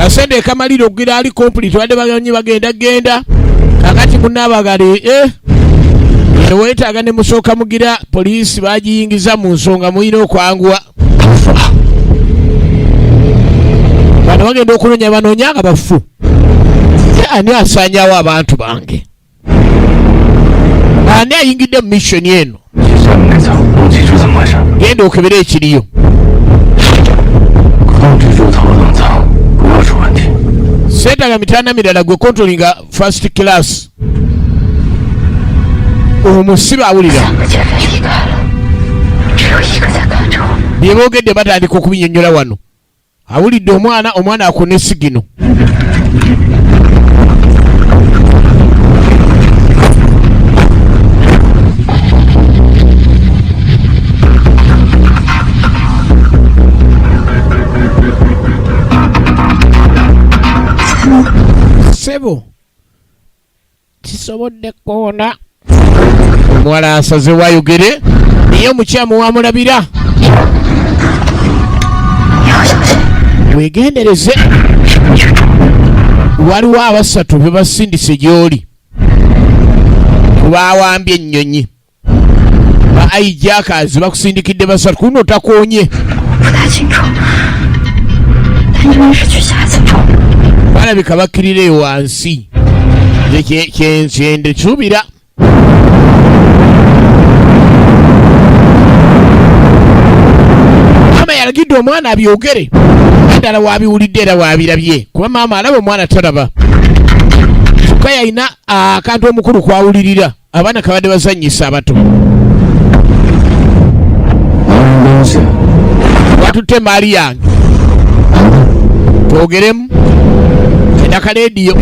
Kasente ekamalira okugira ali complete, badde baganyi bagenda genda. Kakati munnabagale weetaaga ne musooka mugira poliisi bagiyingiza mu nsonga, mulina okwanguwa. Bano bagenda okunoonya, banoonya nga bafu. Ani asaanyawo abantu bange? Ani ayingidde mu mission eno? Genda okebere ekiriyo. Seetaaga mitaana mirala, gwe controllinga first class. Omusibe awulira bye boogedde, batandika okubinyonnyola wano. Awulidde omwana, omwana akuna esigino. Sebo kisobodde koona omuwala asaze wayogere naye omukyamu wamulabira. Wegendereze, waliwo abasatu bebasindise gy'oli kubawambye ennyonyi ba hijackers, bakusindikidde basatu kuno takonye. 不太清楚，但应该是去下次住。 Balabika bakkirira eyo wansi. Nze kyende suubira. Maama yalagidde omwana abyogere, ddala wabiwulidde era wabirabye, kuba maama alaba omwana talaba, kyokka yalina akantu omukulu kwawulirira abaana kabadde bazannyisa abato. 拿人东西， Watutte emaali yange, twogeremu endaka leediyo.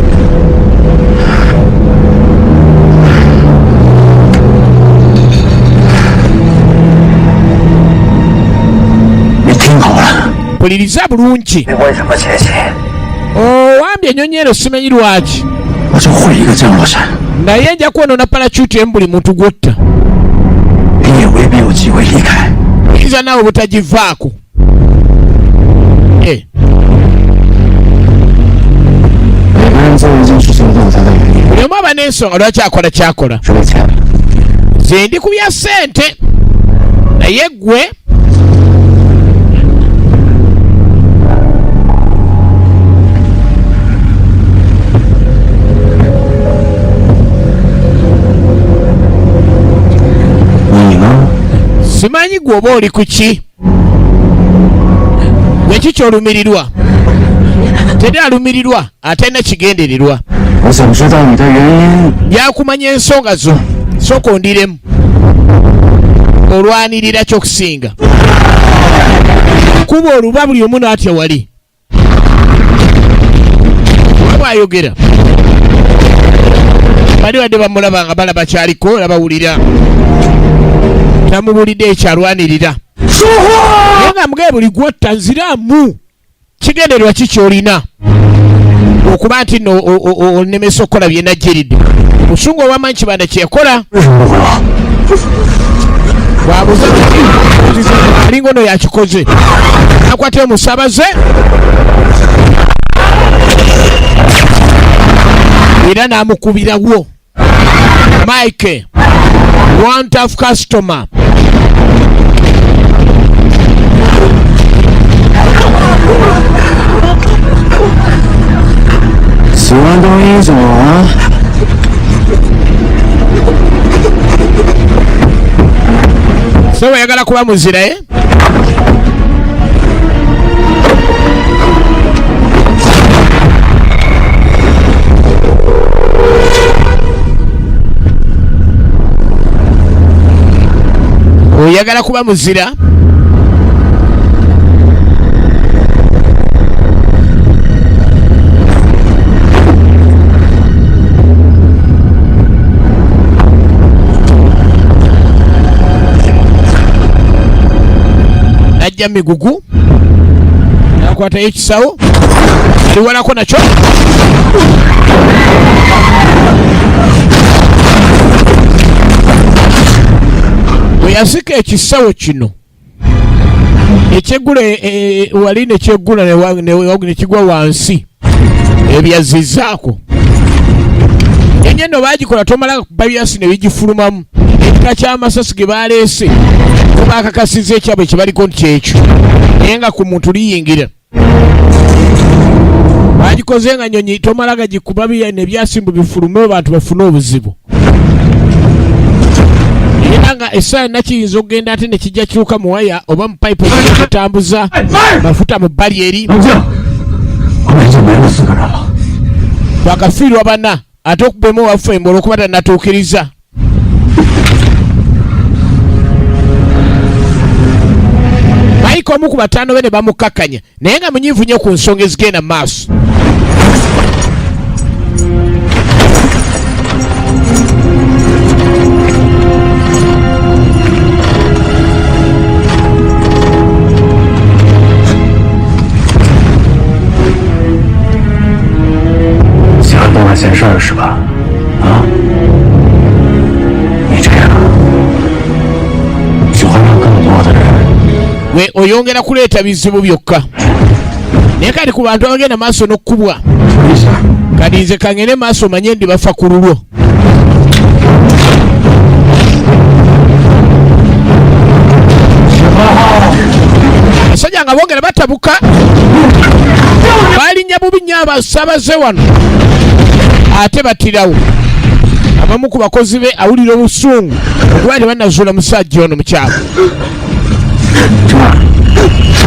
你听好了， Mpuliriza bulungi. 你为什么窃喜？ Owambye ennyonyi eno simanyi lwaki. 我就会一个降落伞， Naye nja kwonoona parachute emu buli muntu gwotta. 你也未必有机会离开。 Oyinza naawe butagivaako. Eh, 每个人做一件事情都有他的原因， Buli omu aba n'ensonga lwaki akola kyakola. 是为钱。 Nze ndi ku bya ssente, naye ggwe 你呢？ Simanyi gwe oba oli ku ki, gwe ki kyolumirirwa. Teri alumirirwa atalina kigendererwa. 我想知道你的原因。 Byakumanya ensonga zo, sooka ondiremu olwanirira kyokusinga kuba oluba buli omu n'atya wali bwayogera bali badde bamulaba nga balaba kyaliko era bawulira tamubulidde ekyalwanirira, naye nga mugaye buli gwotta nziramu kigendererwa ki kyolina okuba nti nno onemesa okukola byenajjiridde obusungu obwamanyi kibanda kyeyakola. 为什么不回我？ Bwabuze alinga ono yakikoze, akwata omusabaze era n'amukubirawo. Mike, one tough customer. 喜欢当英雄啊？ So wayagala kuba muzira, eh? Oyagala kuba muzira? Najja migugu nakwatayo ekisawo aliwalako nakyo. Bwe yasika ekisawo kino Ekyeggula e, e, wali nekyeggula nekigwa wansi ebyazizaako enye nno baagikola tomala kuba byasi ne bigifulumamu. Ekika ky'amasasi ge baleese kubaakakasiza ekyabwe kye baliko nti kyekyo, naye nga ku muntu liyingira. Bagikoze nga nyonyi, tomala gagikuba nebyasi mbu bifulume bantu bafune obuzibu. Era nga essaawa yonna kiyinza okugenda ate ne kijja kyuka mu waya oba mu payipu etambuza mafuta mu bbali eri. Twakafiirwa bana ate okubemu owaffe mbu olwokuba tannatuukiriza. Mike omu ku bataano be ne bamukkakkanya, naye nga munyiivu nnyo ku nsonga ezigenda mu maaso. 喜欢多管闲事儿是吧？啊？你这样只会让更多的人 We oyongera kuleeta bizibu byokka, naye kati ku bantu abagenda maaso n'okukubwa, kati nze kangende maaso manye ndi bafa ku lulwo. Abasajja nga bongera batabuka, balinnya bubi nnyo abasabaze wano ate batirawo abamu ku bakozi be. Awulira obusungu okuba tebannazuula musajja ono mukyalo,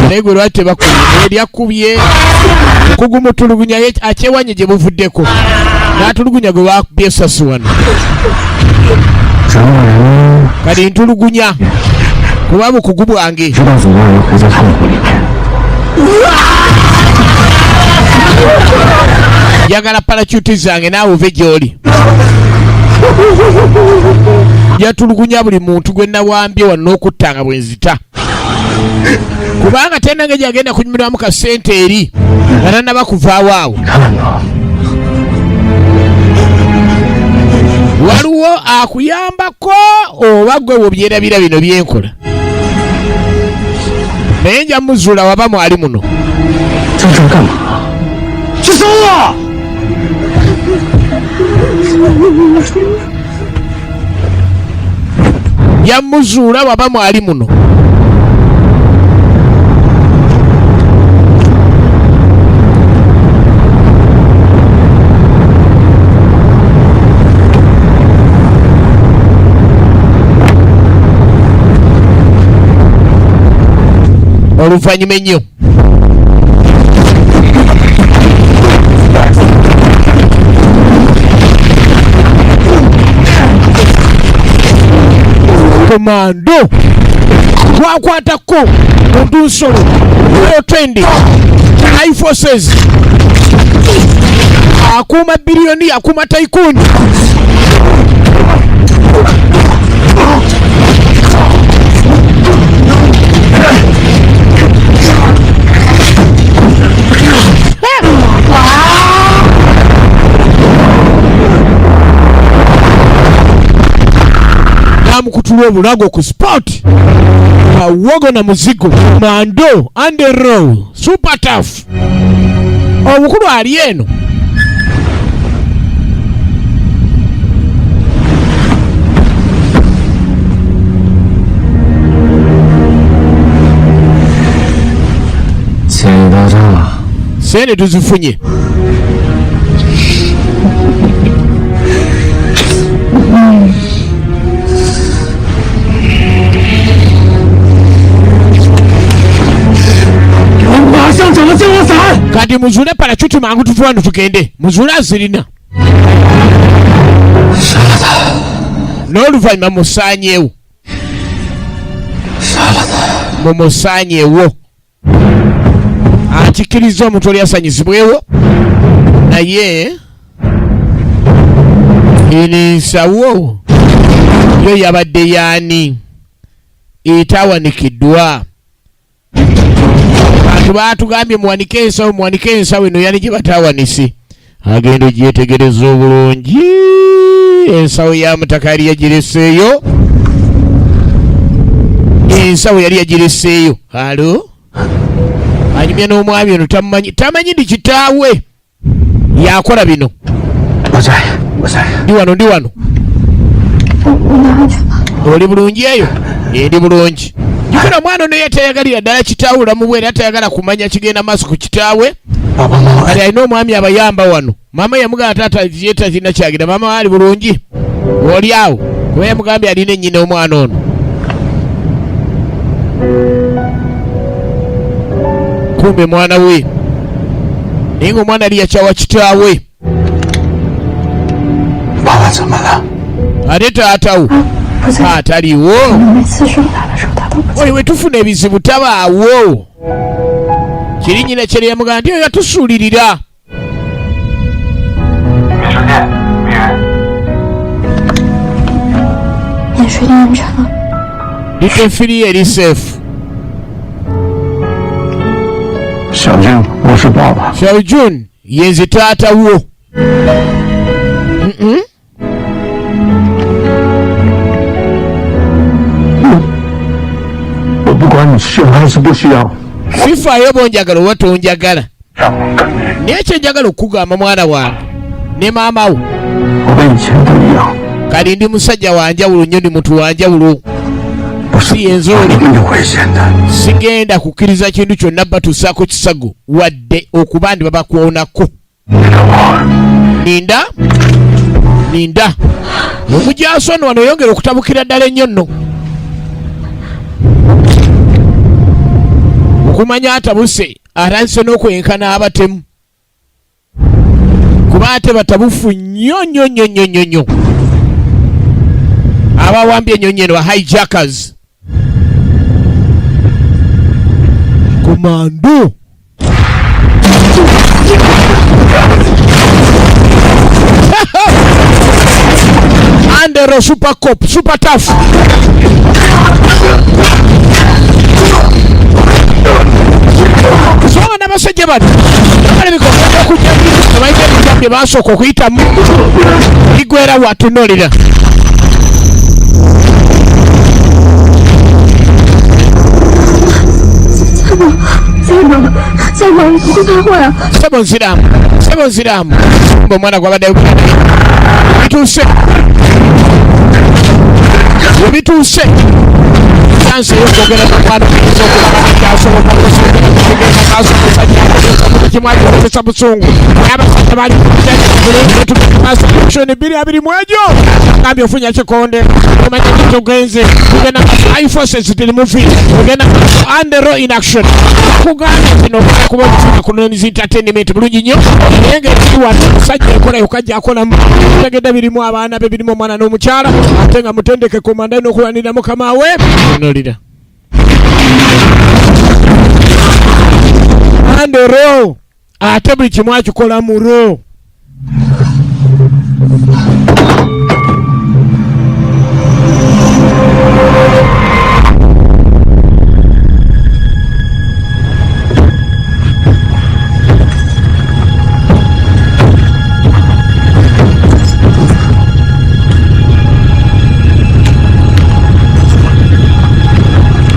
naye gwe lwaki tebakubye? Eryakubye okugumutulugunya ye akyewanye gye buvuddeko n'atulugunya gwe bakubye esasi wano. 折磨人， Kati ntulugunya kuba bukugu bwange. 知道总有人会在痛苦里面。 Njagala parachute zange naawe ove gy'oli. Yatulugunya buli muntu gwe nawambye wano n'okutta nga bwe nzita, kubanga tenange gyagenda kunyumirwamu ka ssente eri nga tannaba kuvaawo awo. 看看我， Waliwo akuyambako oba gwe wobyerabira bino byenkola, naye nja muzuula waba mwali muno. 在这儿干嘛？去搜我！ Yamuzuula waba mwali muno. Oluvannyuma ennyo komando twakwatako muntu nsolo twendi high forces akuuma biliyoni, akuuma tycoon. Namukutula obulago ku spot, kawogo na muzigo mando and row super tough. Obukulu ali eno. 钱已到账了， Sente tuzifunye. 我马上找到降落伞。 Kati muzuule parachute mangu tuve wano tugende. Muzuule azirina n'oluvannyuma musaanyeewo, mumusaanyeewo. Akikkiriza omuntu oli asanyizibwewo, naye eno ensawo yo yabadde yaani etawanikiddwa. Bantu batugambye muwanike ensawo, muwanike ensawo eno yali gye batawanise. Agenda ogyetegereza obulungi, ensawo ya mutaka yali yagireseeyo. Ensawo yali yagireseeyo. Halo, anyumya n'omwami ono, tamumanyi, tamanyi ndi kitaawe yakola bino. Ndi wano, ndi wano. Oli bulungi eyo? Ndi bulungi. Jukira omwana ono yeteyagalira ddala kitaawe olamu bwe, era tayagala kumanya kigenda maaso ku kitaawe. Kati alina omwami abayamba wano. Maama yamugamba taata ye takirina kyagira. Maama ali bulungi oli awo, kuba yamugambye alina ennyina omwana ono. Kumbe mwana we, naye nga omwana ali yakyawa kitaawe. Ate taatawo ataliwo, oli wetufuna ebizibu tabaawo. Kiri nyina kyeri yamugamba nti oyo yatusuulirira. Little eri safe. Xiaojun, yenze taata wo. Sifaayo bonjagala oba tonjagala, naye kyenjagala okukugamba mwana wange ne maama wo, kali ndi musajja wanjawulo nnyo, ndi muntu wanjawulo, si yenze oli. Sigenda kukkiriza kintu kyonna batuusaako kisago wadde okuba ndi babakwonako. Ninda ninda omujaasi ono wano yongera okutabukira ddala ennyo nno okumanya atabuse atandise n'okwenkana abatemu, kuba ate batabufu nnyo nnyo nnyo nnyo nnyo nnyo abawambye ennyonyi eno, ba hijackers komando. Andero super cop, super tough. Songa n'abasajja bano balabika okujja bayita ebijja bye basooka okuyitamu bigwera watunuulira. Sebo nziramu, sebo nziramu. Mbe omwana gwabadde bituuse, webituuse chansi ey'okwogera n'omwana oyinza okuba kyasoboka okugenda maaso. Omusajja kimu akikozesa busungu, abasajja bali maaso action 2020 gambye ofunya kikonde omanya kitugenze tugenda high forces tili movie tugenda and the raw in action. Kugambye kino kuba okufuna ku Noonz Entertainment bulungi nnyo, naye ng'ekiri wano omusajja enkola yokka gy'akolamu tegedde birimu abaana be, birimu omwana n'omukyala, ate nga mutendeke komanda n'okulwanirira mukama we. Nolira and raw, ate buli kimu akikola mu raw.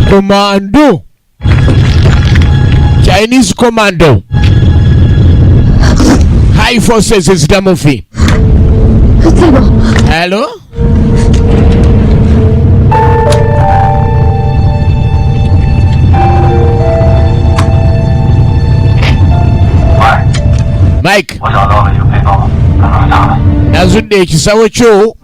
Commando, Chinese commando, high forces is the movie. Hello? Mike, nazudde ekisawo kyo.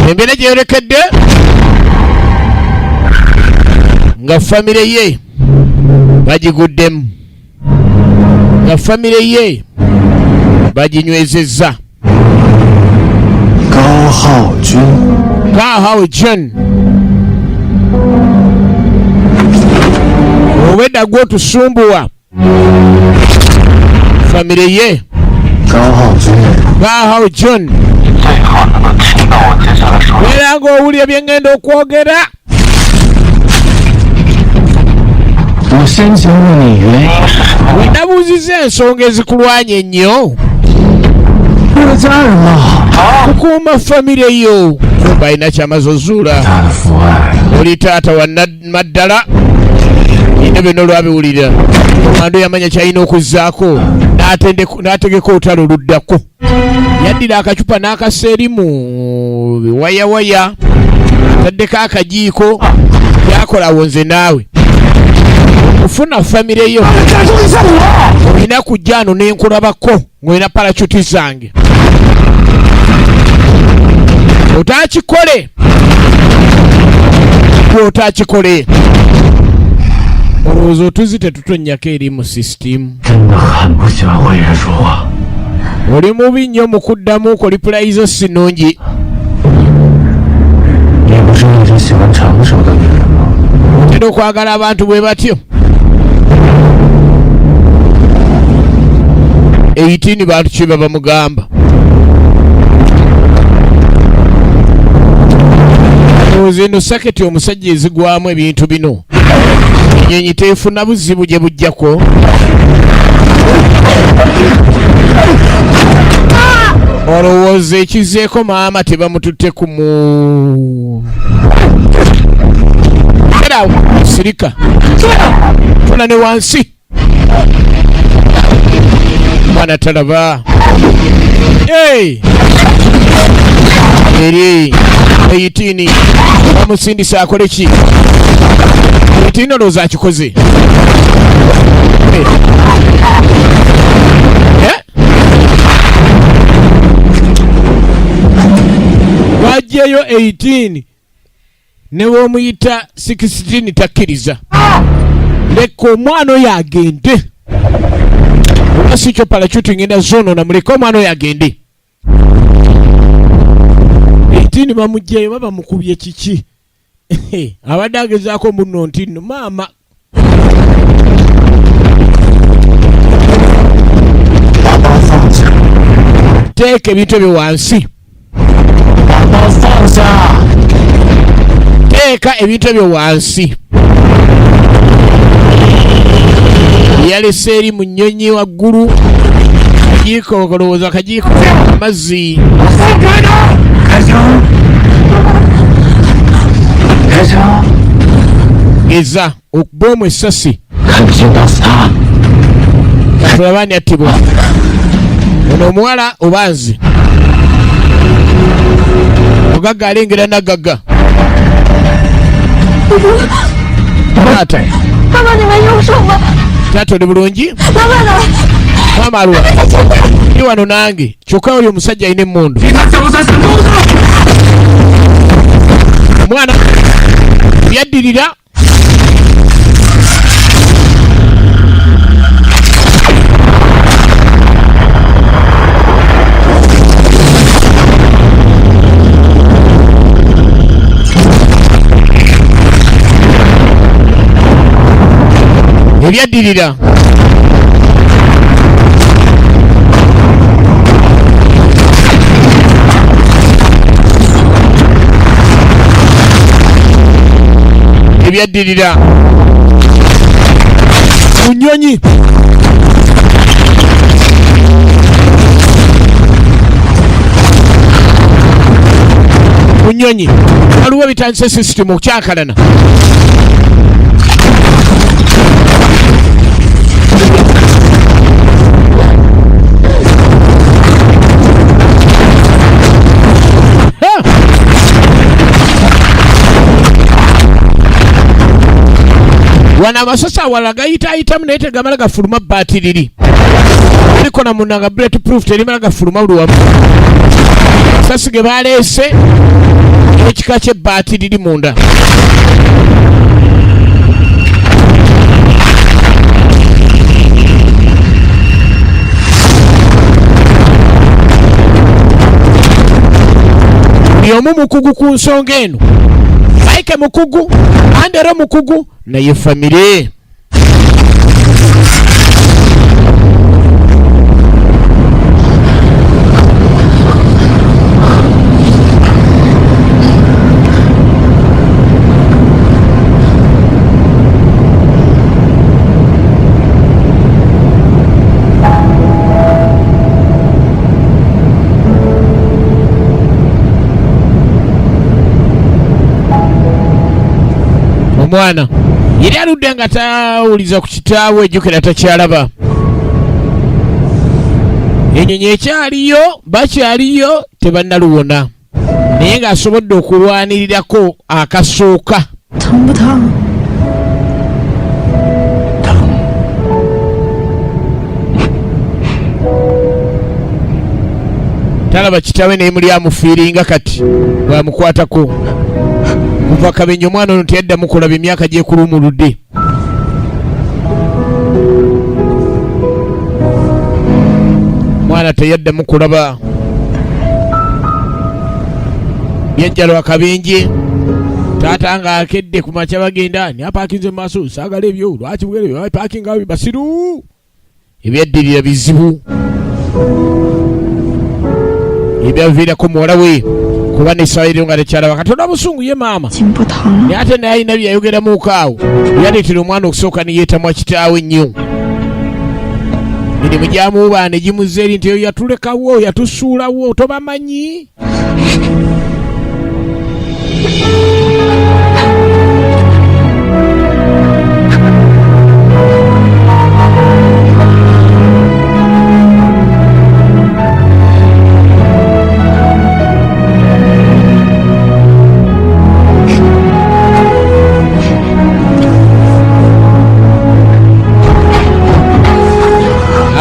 Embeera gyeyolekedde nga famire ye bagiguddemu, nga famire ye baginywezezza. Gao Hao Jun. Gao Jun obwedda gwotusumbuwa famire ye Gao Jun era ng'owulira bye ŋŋenda okwogera. Wenabuuzizza ensonga ezikulwanya ennyo kukuuma famire yo. Kumba alina kyamaze ozuula. Oli taata wa maddala ine byonna olwabiwulira Komando yamanya kyalina okuzzaako n'ategeka olutalo oluddako. Yaddira akacupa n'akassa eri mu biwayawaya, ataddeko akajiiko, byakola awo nze naawe. Okufuna famire yo olina kujja ano n'enkulabako ng'olina parachuti zange. Otaakikole otaakikole olowooza otuzi tetutonnyako eri mu sisitimu. Oli mubi nnyo mu kuddamu kolipulayizo si nnungi. Otera okwagala abantu bwe batyo. 18 bantu ki baba mugamba. Olowooza eno saketi omusajja ezigwamu ebintu bino ennyonyi teefuna buzibu gye bujjako. Olowooza ekizeeko maama tebamututte ku mu era sirika tula ne wansi mwana talaba. Hey! Eri 18 bamusindisa akole ki? 18 olowooza akikoze. Wajjayo 18 ne w'omuyita 16 takkiriza. Leka omwana oyo agende. Oba si kyo parachuti ngenda zoonoona, muleke omwana oyo agende. 18 bamuggyayo baba mukubye kiki? Abadde agezaako munno nti nno maama. Teeka ebintu ebyo wansi. Teeka ebintu ebyo wansi. Yalese eri mu nnyonyi waggulu. Kajiiko kolowooza kajiiko amazzi. Geza okuba omu essasi. Katulaba ani attibwa. Ono omuwala oba nze? Mugagga alengera nagagga. Taata. Taata oli bulungi? Maama alwa. Ndi wano nange. Kyokka oli omusajja alina emmundu. Omwana byaddirira. Ebyaddirira. Ebyaddirira. Ku nnyonyi. Ku nnyonyi. Waliwo bitandise sisitimu okukyankalana. Wano amasasi awalala gayitaayitamu naye tegamala gafuluma bbaati liri. Likola munda nga bullet proof terimala gafuluma buli wamu. Amasasi ge baleese ekika ky'ebbaati liri munda. Buli omu mukugu ku nsonga eno. Mike mukugu, Andero mukugu, naye famire. Omwana yali aludde nga tawuliza ku kitaawe, ejjukira takyalaba. Enyonyi ekyaliyo, bakyaliyo, tebannaluwona, naye ng'asobodde okulwanirirako akasooka. Talaba kitaawe naye muli amufiiringa kati bwamukwatako kuva kabenje. Omwana ono teyaddamu kulaba emyaka gyekulumuludde. Mwana teyaddamu kulaba, byajja lwa kabenje. Taata ng'akedde ku makya bagenda ni apaakinze mu maaso, saagala ebyo, lwaki bugere paakinga basiru. Ebyaddirira bizibu ebyaviirako muwala we kuba n'essaawa eriyo nga tekyalaba. Katonda busungu ye maama, naye ate naye alina byeyayogeramuuko awo byaleetera omwana okusooka ne yeetamwa kitaawe ennyo. Emirimu gyamuwubaana egimuzza eri nti eyo yatulekawo, yatusuulawo, tobamanyi.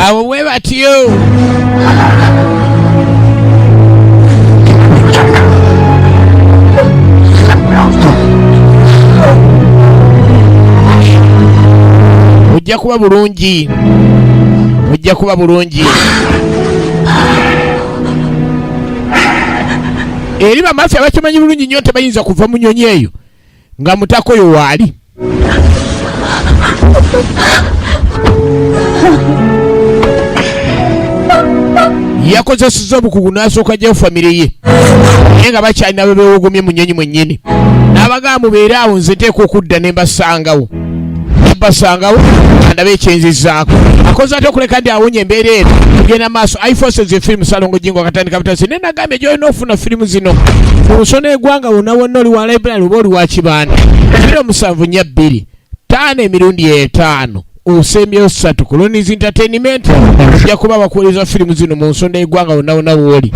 Awo bwe batyo. Ojja kuba bulungi, ojja kuba bulungi. Eri bamafia bakimanyi bulungi nnyo tebayinza kuva mu nyonyi eyo nga mutako oyo waali. Yakozeseza obukugu n'asooka gyayo famire ye, naye nga bakyalina be beewogomye mu nnyonyi mwennyini, n'abagamba mubeere awo, nze nteekwa okudda ne mbasangawo, basangawo andabe ekyenzizaako. Akoze atya okuleka nti awonya embeera eno? Tugenda maaso. Iforces efirimu Salongo Jingo akatandika butasi naye nagambye gyolina ofuna firimu zino mu nsona egwanga wonna wonna, oli wa library oba oli wa kibanda, 0742 5 emirundi 5 osembyeyo 3 ku Lonis Entertainment, ojja kuba bakuweereza firimu zino mu nsonda y'eggwanga wonna wonna wooli.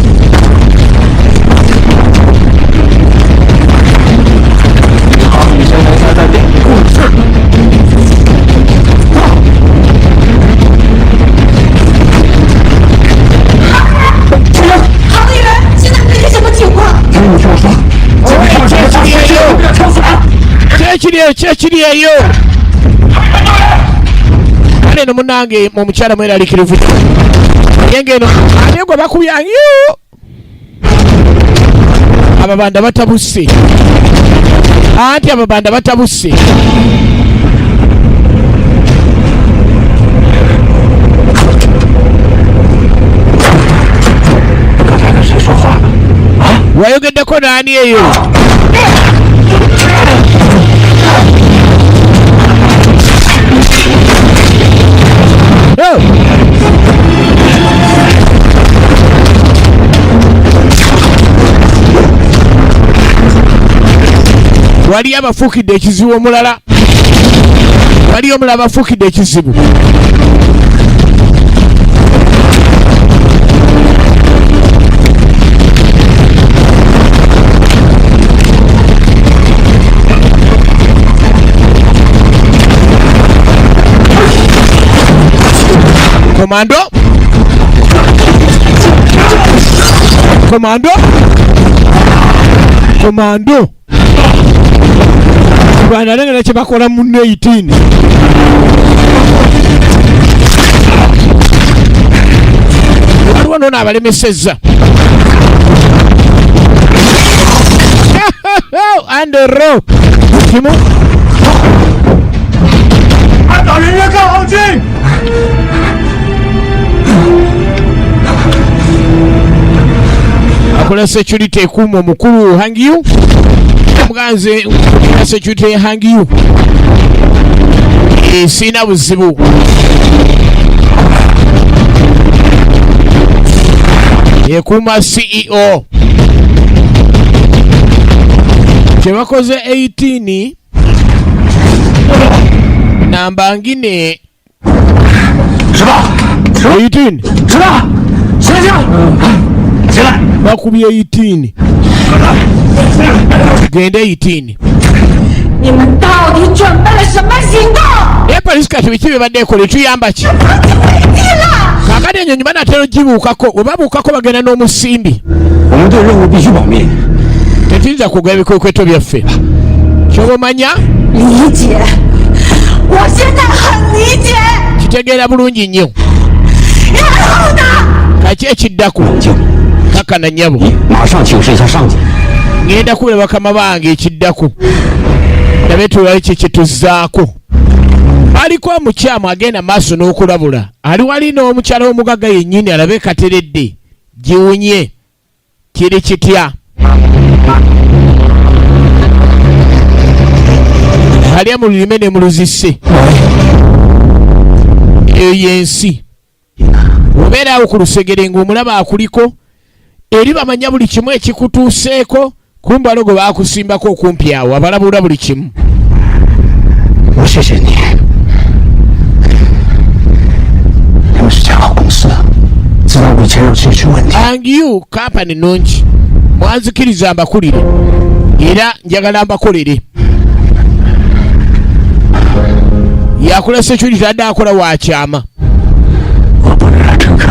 Kyekiri eyo, kyekiri eyo. Kale eno munange omukyala mweralikirivu, naye ngeno ate gwe bakubya ababanda batabuse, anti ababanda batabuse. Wayogeddeko naani eyo? Oh! Waliyo abafuukidde ekizibu omulala, waliyo omulala abafuukidde ekizibu. Komando, komando, komando bwanalengera kyebakola mu 18. Waliwo noono abalemesezza. Andero kimu 安保人员靠后进。 Akola security ekuuma omukulu Hangiyu, omuganzi nkulira security ya Hangiyu, siina buzibu. Ekuuma CEO kyebakoze 18 namba ngine 18 bakubye 18 gende 18. 你们到底准备了什么行动？ Naye polisi kati biki bibadde ekola, etuyamba ki? Kaakati enyonyi banatera ogibuukako, bwe babuukako bagenda n'omusimbi. 我们对任务必须保密。 Tetuyinza kugaba ebikwekweto byaffe, kyoba omanya. 理解，我现在很理解。 Kitegeera bulungi nnyo. 然后呢？ Kaki ekiddako? Kakana nnyabo. 马上请示一下上级。 Ŋŋenda kubula bakama bange ekiddako, nabe tulabe ki kyetuzzaako. Aliko omukyamu agenda maaso n'okulabula, ali wali n'omukyala w'omugagga yennyini, alabe kateredde giwunye kiri kitya. Alya mu lulime ne mu luzise. Eyo yensi obeera awo ku lusegere ng'omulaba akuliko eri, bamanya buli kimu ekikutuuseeko, kumbe waliwo gwe baakusimbako okumpi awo abalabula buli kimu. 我谢谢你，你们是家好公司，知道我以前有这些问题。 Angiyu kampani nungi, mwanzikiriza mbakulire era njagala mbakolere. Yakola security, adde akola wakyama. 我不能让乘客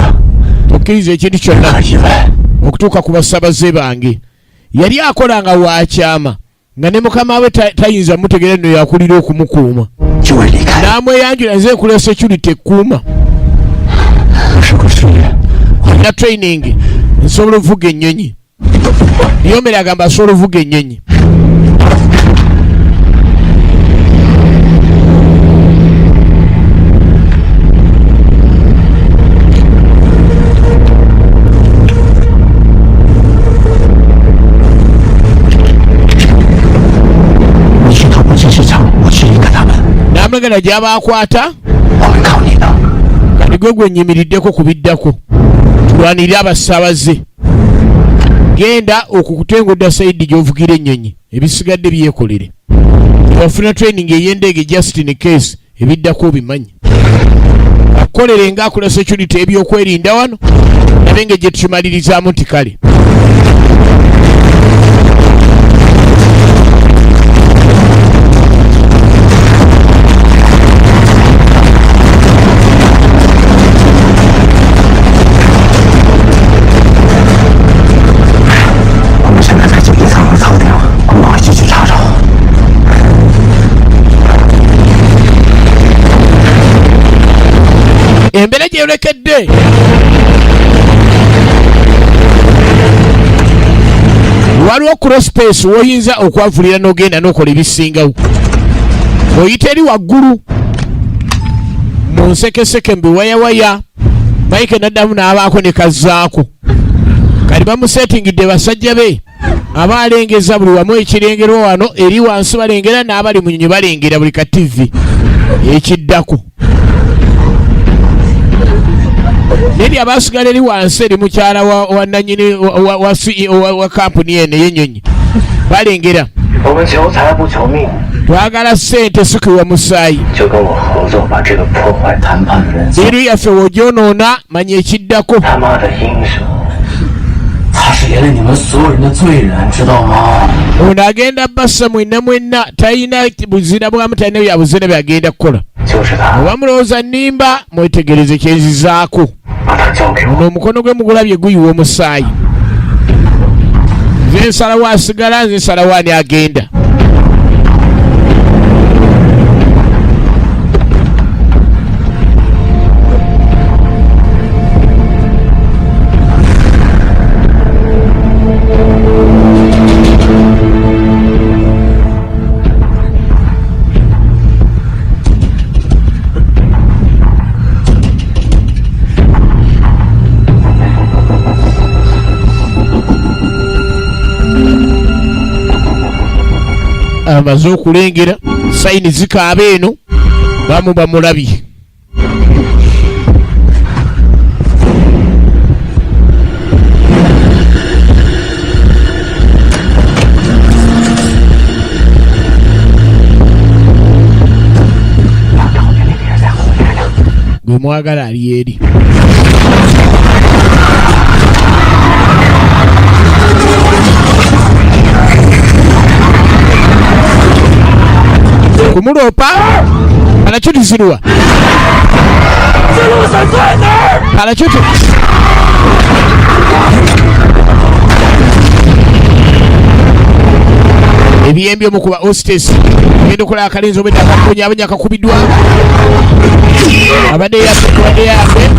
Tokkiriza ekintu kyonna 有意外。 okutuuka ku basabaze bange. Yali akola nga wakyama, nga ne mukama we tayinza mutegeera nno yakulira okumukuuma. 就会离开。 N'amweyanjula, nze nkola security ekkuuma. 我是个事业， Na training, nsobola okuvuga ennyonyi. Yomera agamba asobola okuvuga ennyonyi. 你去头部机市场，我去引导他们。 N'amulagala gy'aba akwata. 我会靠你的。 Kati gwe gwenyimiriddeko ku biddako, tulwanirire abasaabaze. Genda okukutengudda sayidi gy'ovugira ennyonyi, ebisigadde byekolere. Wafuna training ey'endege, just in case ebiddako obimanyi. Akolere ng'akola security ebyokwerinda wano, nabe nga gye tukimalirizamu nti kale. 我们现在在最一层的头顶，我们回去去查查。 Embeera gyeyolekedde waliwo crosspace woyinza okwavulira n'ogenda n'okola ebisingawo, oyita eri waggulu mu nsekeseke mu biwayawaya. Mike naddamu n'abaako ne kazzaako. Kati bamusetingidde basajja be aba alengeza buli wamu ekirengerwa wano eri wansi, balengera n'abali mu nyonyi balengera buli ka TV ekiddako. Neri abasigala eri wansi eri mukyala wa nanyini wa CEO wa kampuni eno ey'ennyonyi balengera. 我们求财不求命， Twagala ssente, sikiwa musaayi. 就跟我合作，把这个破坏谈判的人 Biru yaffe w'ogyonoona, manya ekiddako. 他妈的英雄。 他是连累你们所有人的罪人，知道吗？ Ono agenda bassa mwenna mwenna, talina buzira bwamu, talina bya buzira byagenda kukola. 就是他， Oba mulowooza nnimba, mwetegereze kyenzizaako. 把他交给我。 Ono omukono gwe mugulabye guyiwa omusaayi. Nze nsalawo asigala, nze nsalawo ani agenda. Amaze okulengera sayini zikaaba eno bamu bamulabye. Gwe mwagala ali eri. Kumuloopa parachuti ziruwa parachuti ebyembi omukuba hostess genda okola akalenzi obwedda akakunyabunya akakubiddwa abadde yaffe kubadde yaffe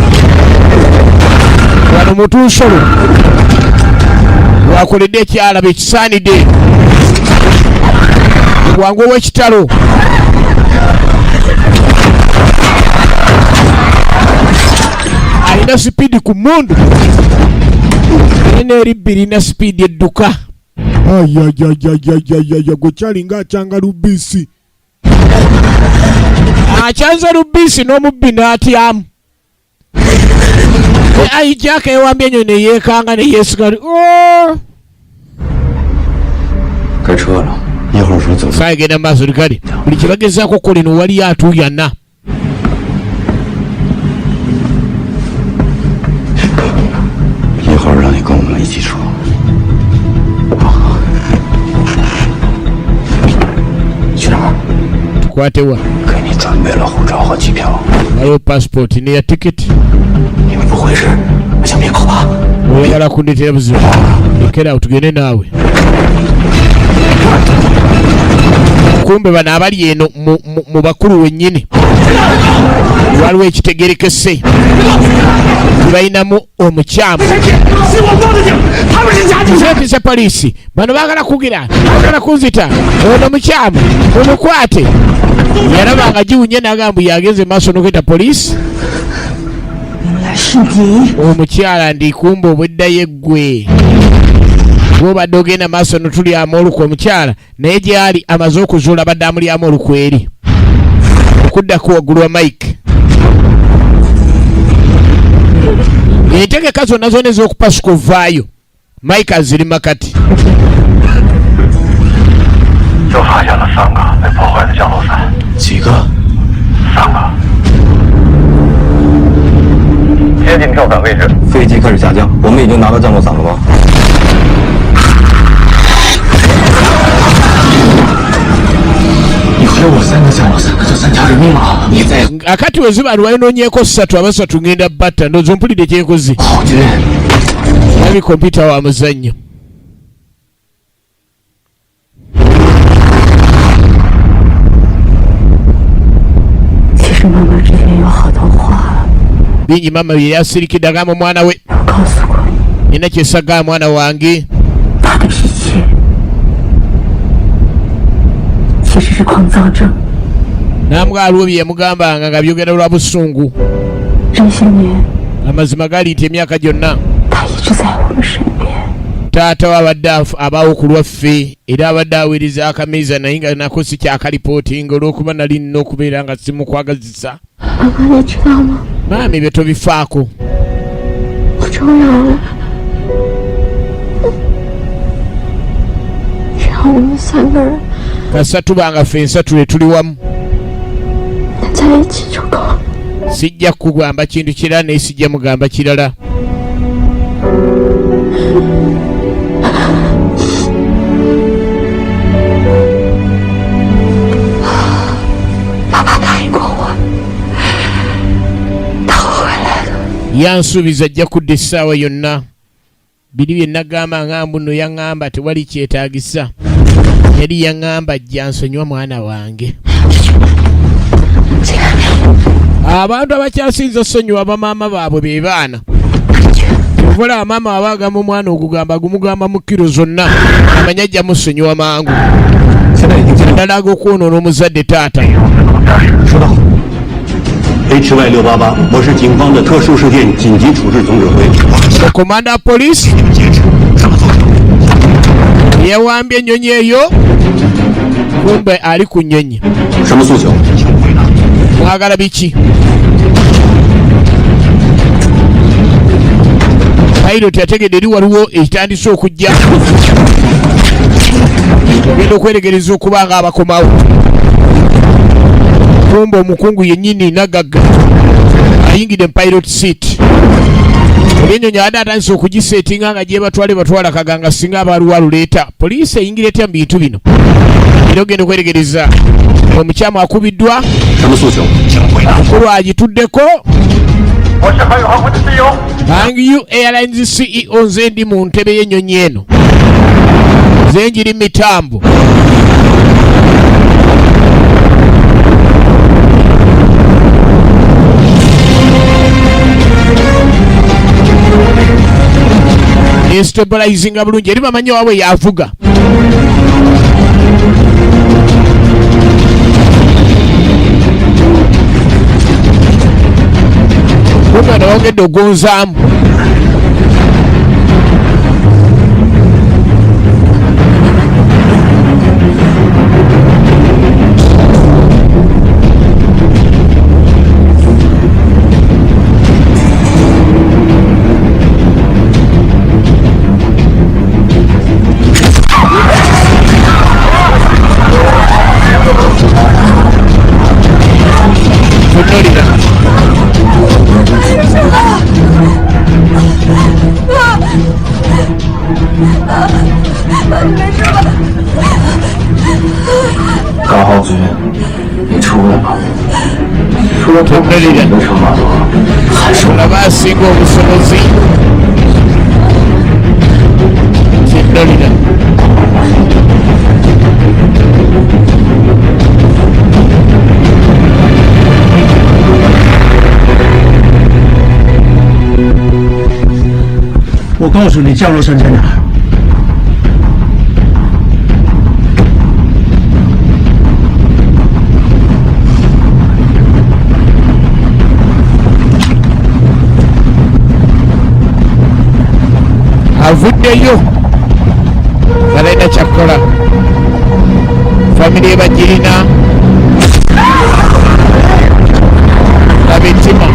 wano mutunsolo wakoledde ekyalaba ekisaanidde bwangu ow'ekitalo alina sipiidi ku mundu ene eribbi lirina sipiidi edduka. Ayayayayayaya gwe kyalinga akyanga lubisi akyanze lubisi n'omubbi n'atyamu aijaka ewambye enyo neyeekanga neyeesiga. Saagenda maaso likali buli kyebagezaako okukola eno waliyo atuuyana. Tukwatewa waliwo passport neya tiketi oyagala kundetera buzibu lekera tugende naawe. Kumbe bano abali eno mu bakulu wennyini waliwo ekitegerekese balinamu omukyamu. Zeepisa poliisi bano baagala kugira baagala kunzita ono mukyamu omukwate. Yalaba nga giwunye n'agamba yagenze maaso n'okweta poliisi. Omukyala ndikumba obweddayo eggwe gw'obadde ogenda maaso notulyamu olukwe omukyala naye gyali amaze okuzuula abadde amulyamu olukweri okuddako waggulu wa Mike. Entegeka zonna zonna ez'okupasuka ovaayo Mike aziri makati. Akati weziba lwayinoonyeeko ssatu abasatu ngenda batta ndowooza ompulidde kyenkoze. Nabi kompyuta wa muzannyo. Bingi mama bye yasirikidde agamba omwana we nina kyesaga mwana wange. Namwaliwo bye yamugambanga nga byogera lwa busungu. Amazima gali nti emyaka gyonna taata we abadde abaawo ku lwaffe era abadde aweereza akameeza naye nga nako si kyakalipootinga olw'okuba nali nina okubeera nga simukwagazisa. Maama ebyo tobifaako. Kasita tubanga ffe ensatu tuli wamu. Sijja kugamba kintu kirala naye sijja mugamba kirala. Yansuubiza ajja kudda essaawa yonna. Biri bye nagamba nga mbu nno yaŋŋamba tewali kyetaagisa. Yali yaŋŋamba ajja nsonyiwa mwana wange. Abantu abakyasinze osonyiwa bamaama baabwe be baana. Ovola maama aba agamba omwana ogugamba gumugamba mu kiro zonna amanya ajja musonyiwa mangu. Ddala ag'okwonoona omuzadde taata. HY688，我是警方的特殊事件紧急处置总指挥。 Komanda police yawambye ennyonyi eyo Kumbe ali ku nnyonyi. 什么诉求？ Mwagala biki? Pilot yategedde eri waliwo ekitandise okujja, ogenda okweregereza okuba nga abakomawo. Kumbe omukungu yennyini nagagga ayingidde mu pilot seat. Olwenyonyi abadde atandise okugiseetinga nga gyebatwale batwala kaganga, singa abaluwa aluleeta. Poliisi eyingira etya mu bintu bino? Era ogenda okweregereza omukyamu akubiddwa. 什么诉求？ Mukulu agituddeko. 我是海宇航空的 CEO。 Hangyu Airlines CEO, nze ndi mu ntebe y'ennyonyi eno, nze njiri mitambo. Nestabilizinga bulungi eri bamanyi waabwe yavuga. Kumbe nawongedde ogonzaamu. Tunuulira. 高浩军，你出来吧。除了他 Tunuulira. 你的筹码多，还是 Olaba asinga obusobozi. Tunuulira. 我告诉你，降落伞在哪儿？ Avuddeyo nga talina kyakukola, famire bagirina laba ettima.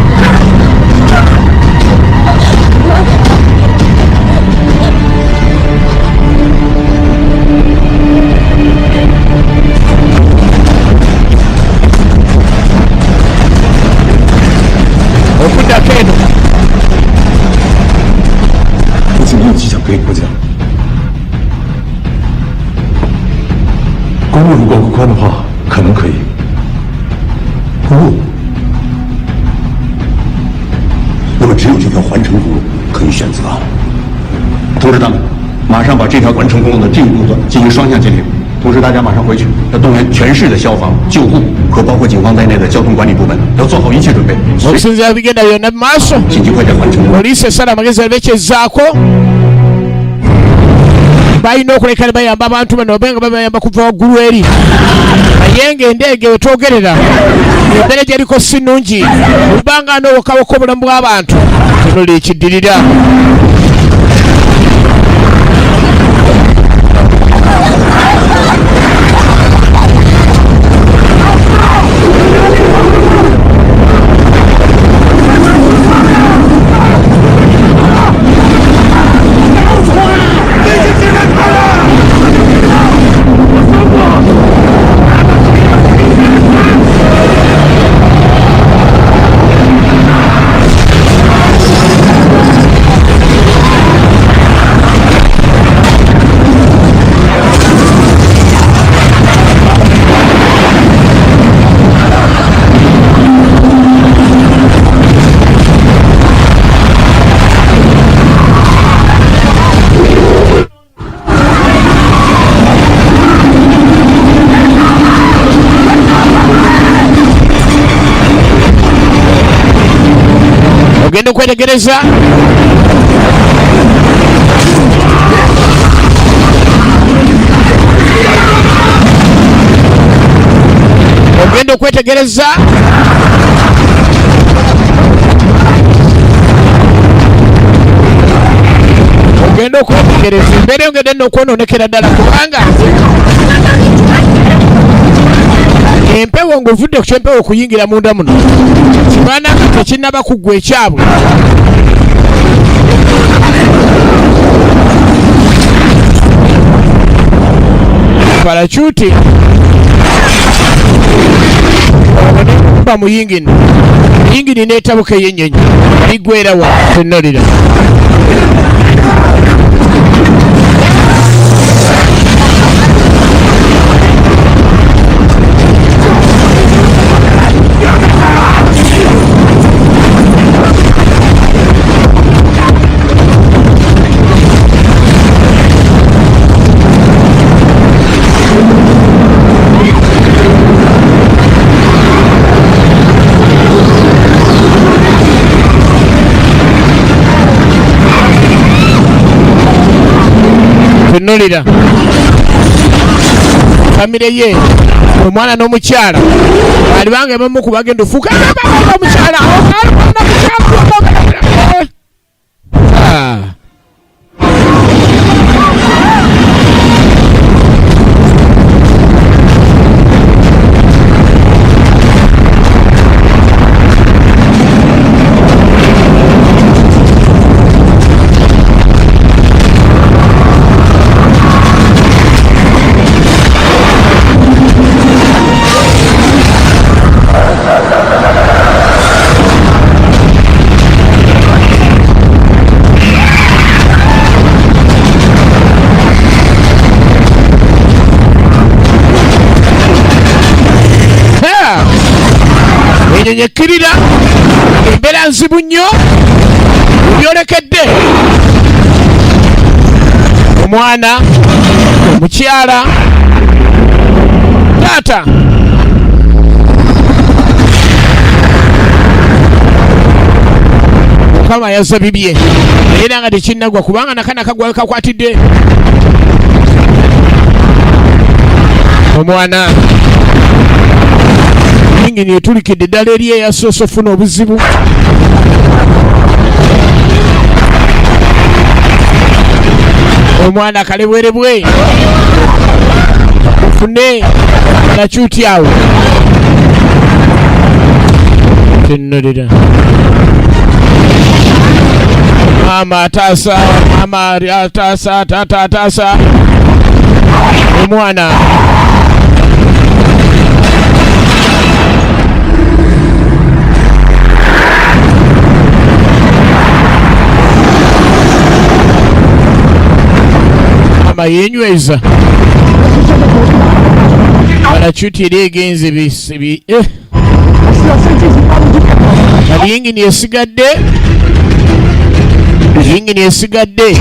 Okuddako eno. 附近没有迹象可以过江。公路如果够宽的话，可能可以。公路，那么只有这条环城公路可以选择。通知他们，马上把这条环城公路的这个路段进行双向限停。同时，大家马上回去，要动员全市的消防、救护和包括警方在内的交通管理部门，要做好一切准备，随时 Okusinziira bigenda byonna mu maaso, 紧急快点环城公路。 poliisi esala amagezi abekyezaako balina okuleka ne bayamba abantu bano, babe nga babayamba kuva waggulu eri, naye ng'endeege wetwogerera embeera gyeriko si nnungi kubanga n'obukawuka obulamu bw'abantu. Tunula ekiddirira. Ogenda okwetegereza ogenda okwetegereza ogenda. Eyongedde okwonokereza embeera, eyongedde nno okwononekera ddala, kubanga empewo ng'ovudde ku kyempewo okuyingira munda muno kibaana nga tekinnaba kuggwa ekyabwe. Parachuti ba mu yingini, yingini n'etabuka ey'ennyonyi liggwerawa tennolira. Tunulira famire ye, omwana n'omukyala alibanga ebamu ku bagenda ofuuka omukyala. Ah. Ha! Enyonyi ekkirira, embeera nzibu nnyo byolekedde omwana, omukyala, taata. Mukama yazza bibye naye era nga tekinnagwa, kubanga nakana kagwa kakwatidde omwana. Yingini etulikidde ddala eri eyasoose ofuna obuzibu. Omwana kalebwerebwe ofune nakyuti awo tenolera. Maama ataasa, maama ataasa, taata ataasa omwana. Maama yenyweza parachuti eri egenze bisi. Kati yingini esigadde, yingini esigadde.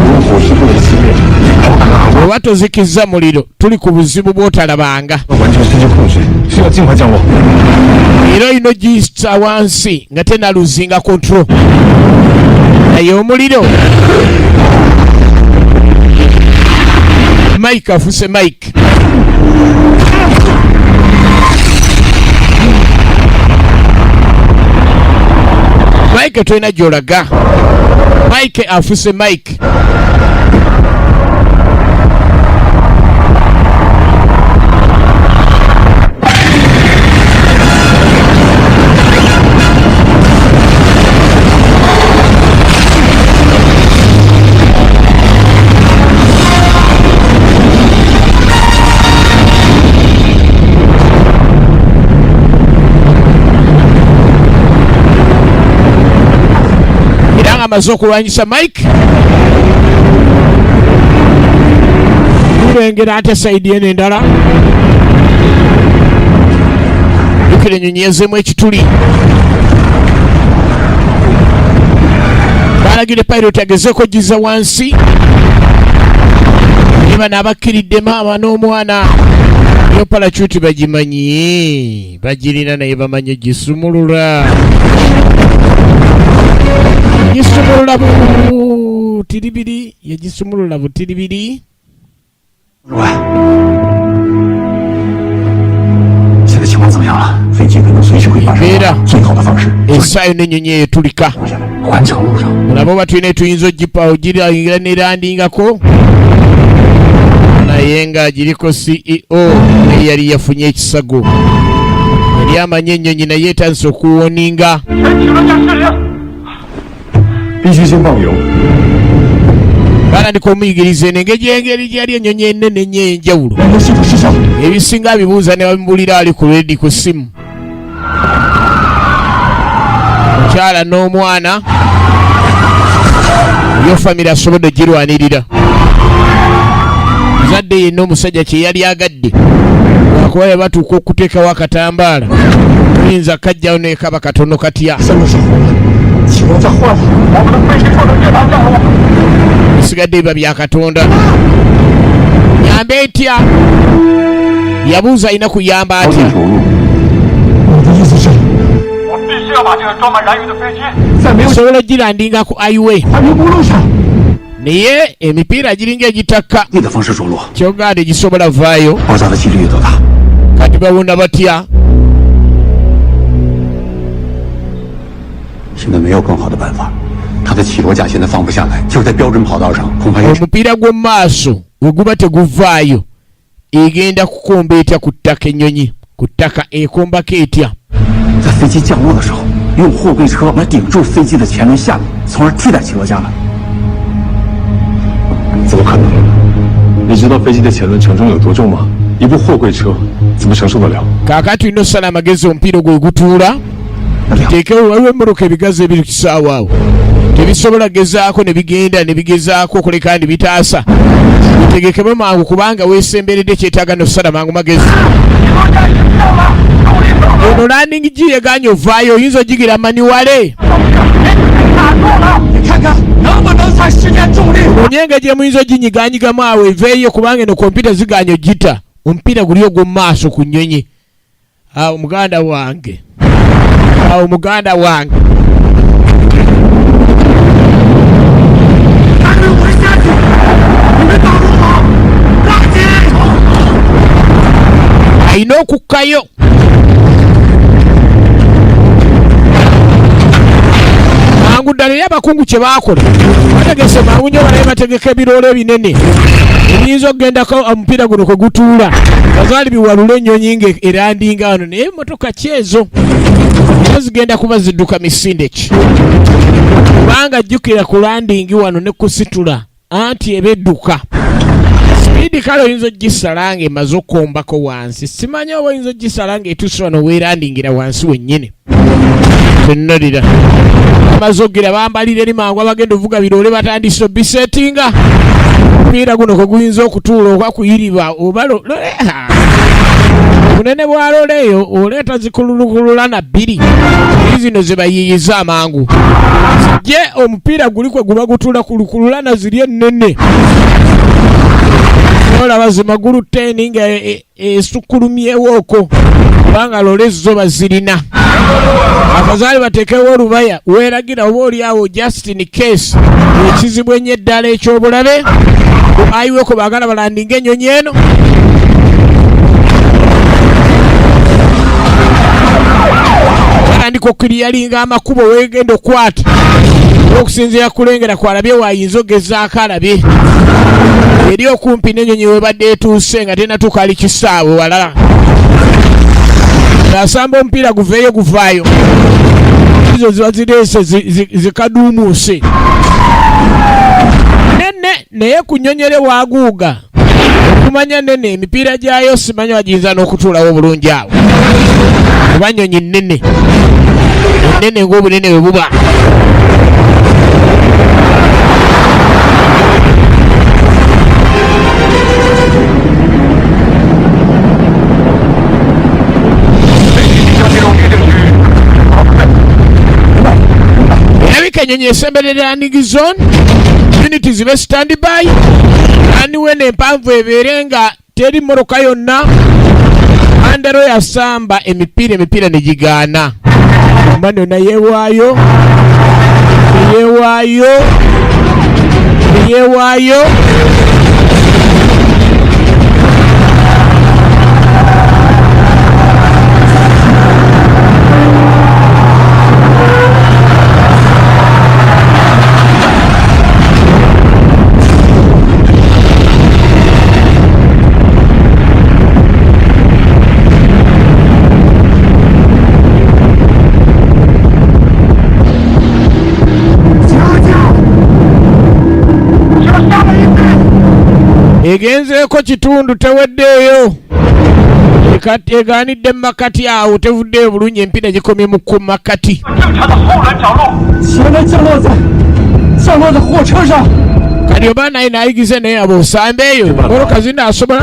如火是不能熄灭， Oba tozikizza muliro, tuli ku buzibu bw'otalabanga. 完全失去控制，需要尽快降落。 Era olina ogiyisa wansi nga tenaluzinga control, naye omuliro. Mike afuse Mike. Mike tolina gy'olaga. Mike afuse Mike. Era nga amaze okulwanyisa Mike, tulengera ate side eno endala. Jukira enyonyi yazzeemu ekituli. Balagire pilot agezeeko giza wansi, niba naabakkiridde maama n'omwana. Yo parachuti bagimanyi, bagirina, naye bamanyi gisumulula, gisumulula butiribiri, yagisumulula butiribiri. 主管，现在情况怎么样了？飞机可能随 Essaayo n'ennyonyi eyo tulika olaba oba tulina etuyinza ogipa ogirangira nerandingako, naye nga giriko CEO naye yali yafunye ekisago, yali amanyi ennyonyi naye etandise okuwoninga. 必须先放油。 Batandika omuyigiriza eno engeri engeri gyeyali ennyonyi enene ennyo ey'enjawulo. Ebisinga abibuuza ne babimubulira ali ku redi ku ssimu. Mukyala n'omwana yo famire asobodde ogirwanirira. Muzadde yenna omusajja kye yali agadde, lwakuba bwe batuuka okuteekawo akatambaala tuyinza kajjawo nekaba katono katya. 三个小伙子，起落架坏了，我们的飞机做成这场降落。 Bisigadde biba bya Katonda. Yamba etya? Yabuuza alina kuyamba atya? 我的意思是，我必须要把这个装满燃油的飞机 在没有 Osobola ogirandinga ku highway 环平公路上， naye emipiira giringa egitakka. 你的方式着陆， Kyogaande gisobola vaayo. 爆炸的几率有多大？ Kati bawunda batya? 现在没有更好的办法，它的起落架现在放不下来，就是在标准跑道上，恐怕也只 Omupiira gw'omu maaso we guba teguvaayo, egenda kukomba etya ku ttaka? Ennyonyi ku ttaka ekombako etya? 在飞机降落的时候，用货柜车来顶住飞机的前轮下面，从而替代起落架呢？ 怎么可能？你知道飞机的前轮承重有多重吗？一部货柜车怎么承受得了？ Kaakati tulina osala amagezi omupiira ogwo wegutuula tuteekewo. Waliwo emmotoka ebigazi ebiri ku kisaawe awo, tebisobola gezaako ne bigenda ne bigezaako okuleka ndi bitaasa. Bitegekebwe mangu kubanga weesemberedde, kyetaaga nosala mangu magezi. Ono landing gear eganye ovaayo, oyinza ogigira manually. 你看看能不能在时间重力？ Onyenga gye muyinza oginyiganyigamu awo eveeyo, kubanga eno kompyuta ziganye ogita omupiira guli ogw'omu maaso ku nnyonyi. Awo muganda wange, awo muganda wange. 赶紧我下去，你们挡住我！垃圾！ Alina okukkayo. Mangu ddala eri abakungu kye baakola, bategese mangu nnyo, balabe bategeka ebiroolo ebinene ebiyinza okugendako omupiira guno kwe gutuula, bazaali biwalula ennyonyi nga erandinga wano. Naye emmotoka kyezo era zigenda kuba zidduka misinde ki? Kubanga jjukira ku landing wano ne kusitula anti eba edduka speed. Kale oyinza ogisala nga emaze okukombako wansi, simanyi oba oyinza ogisala nga etuuse wano weerandingira wansi wennyini. Tennolira amaze okugira bambalira eri mangu abagenda ovuga biroole batandise obisetinga omupiira guno kwe guyinza okutuula oba kuyiriba oba bunene bwa loole eyo oleeta zikululukulula na bbiri zino ze bayiiyiza amangu zijje omupiira guli kwe guba gutuula ku lukululana ziri ennene, olaba zimagulu 10 nga esukkulumyewooko kubanga loole zo bazirina. Abazaali bateekewo olubaya weeragira oba oli awo just in case ekizibu ennyo eddala eky'obulabe ayiweko baagala balandinga ennyonyi eno. Batandika okukiriyalinga amakubo wegenda okukwata okusinziira kulengera kwalabye wayinza ogezaako alabye eri okumpi n'ennyonyi webadde etuuse nga tenatuuka ali kisaawe walala ng'asamba omupiira guveeyo guvaayo, ezo ziba zireese zikaduumuuse nene. Naye ku nnyonyi waaguuga okumanya nene emipiira gyayo simanyi wagiyinza n'okutuulawo obulungi awo, kuba nnyonyi nnene ennene ng'obunene bwe buba. Erabika ennyonyi esemberera landing zone, unit zibe standby aniwene empanvu ebeere nga teri mmotoka yonna. Andero yasamba emipiira, emipiira ne gigaana. Omwana yonna yeewaayo, yeewaayo, yeewaayo. Egenzeeko kitundu teweddeeyo. Egaanidde mu makkati awo tevuddeeyo bulungi empiira gikomye mu ku makkati. Kati oba naye nayigize naye abo osambe eyo mmotoka zinaasobola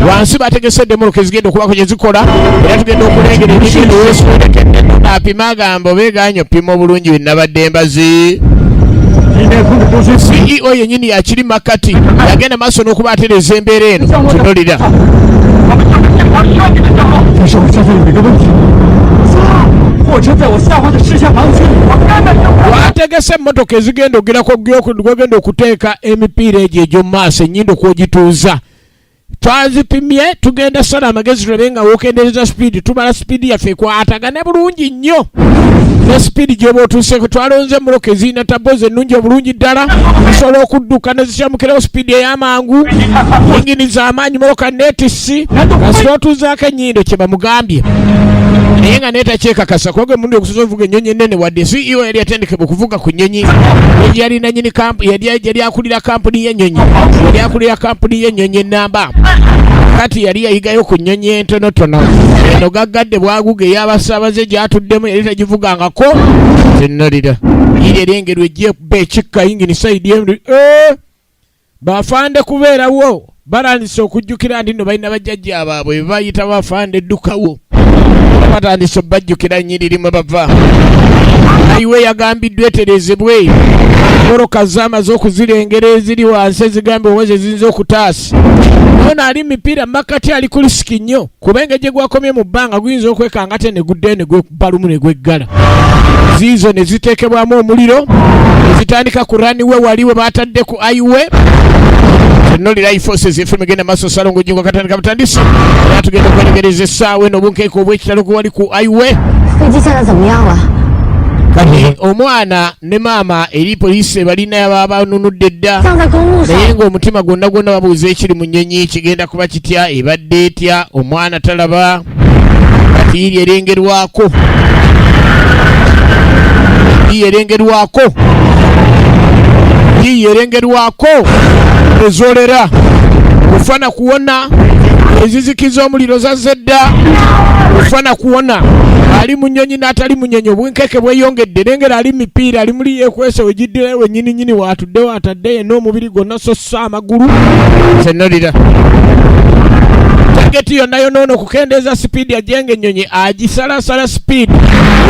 wansi bategesedde emmotoka ezigenda okubako gye zikola era tugenda okulengera ebigenda weesobolekedde apima agamba oba egaanye opima obulungi bwe nabadde mbazi. CEO yennyini yakiri makkati yagenda maaso n'okuba atereeza embeera eno tunulira. Wategese emmotoka ezigenda ogerako gwegenda okuteeka emipiira egyo egy'omu maaso ennyindo kw'ogituuza. Twazipimye tugenda sala amagezi tulabe nga wokendereza sipiidi tubala sipiidi yaffe ekwatagane bulungi nnyo ne sipiidi gy'oba otuuseeko. Twalonze emmotoka ezirina tabozi ennungi obulungi ddala zisobola okudduka ne zikyamukirawo sipiidi ey'amangu yingini z'amaanyi mmotoka neetissi kasita otuuzaako ennyindo kye bamugambye naye nga naye takyekakasa kuba gwe mulundi ogusoose okuvuga ennyonyi ennene wadde CEO yali yatendekebwa okuvuga ku nnyonyi yali nanyini yali akulira kampuni y'ennyonyi yali akulira kampuni y'ennyonyi ennamba kati yali yayigayo ku nnyonyi entonotono eno gaggadde bwaguga ey'abasaabaze gy'atuddemu yali tagivugangako zinulira yiri erengerwa ejja ekuba ekikka yingini sayidi emu Bafande kubeerawo batandise okujjukira nti nno balina bajjajja baabwe be bayita bafande ddukawo batandise obajjukira nnyiriri mwe bava. Ayiwe yagambiddwa eterezebwe mmotoka zamaze okuzirengera eziri wansi ezigambye oba ze ziyinza okutaasa. Ono ali mipiira makkati ali ku lisiki nnyo kuba engeri gye gwakomye mu bbanga guyinza okwekanga ate ne guddayo ne gwekuba lumu ne gweggala. Ziizo ne ziteekebwamu omuliro ne zitandika ku runway wali we baatadde ku highway. Tonolira Air Forces FM egenda maaso Ssalongo Jjingo katandika butandisi era tugenda okwetegereza essaawa eno obunkeeke obw'ekitalo ku wali ku highway. Kati omwana ne maama eri poliisi ebalina babanunudde dda naye ng'omutima gwonna gwonna babuuza ekiri mu nnyonyi kigenda kuba kitya ebadde etya omwana talaba kati iri erengerwako iri erengerwako iri erengerwako ezolera kufa na kuwona ezizikiza omuliro zazze dda kufa na kuwona ali mu nnyonyi n'atali mu nnyonyi obunkeke bweyongedde lengera ali mipiira ali muli yekwese wegiddirayo wenyini nyini waatudde waatadde yenna omubiri gwonna so ssa amagulu senolira tageti yonna yonna ono okukendeeza sipiidi ajenga ennyonyi agisalasala sipiidi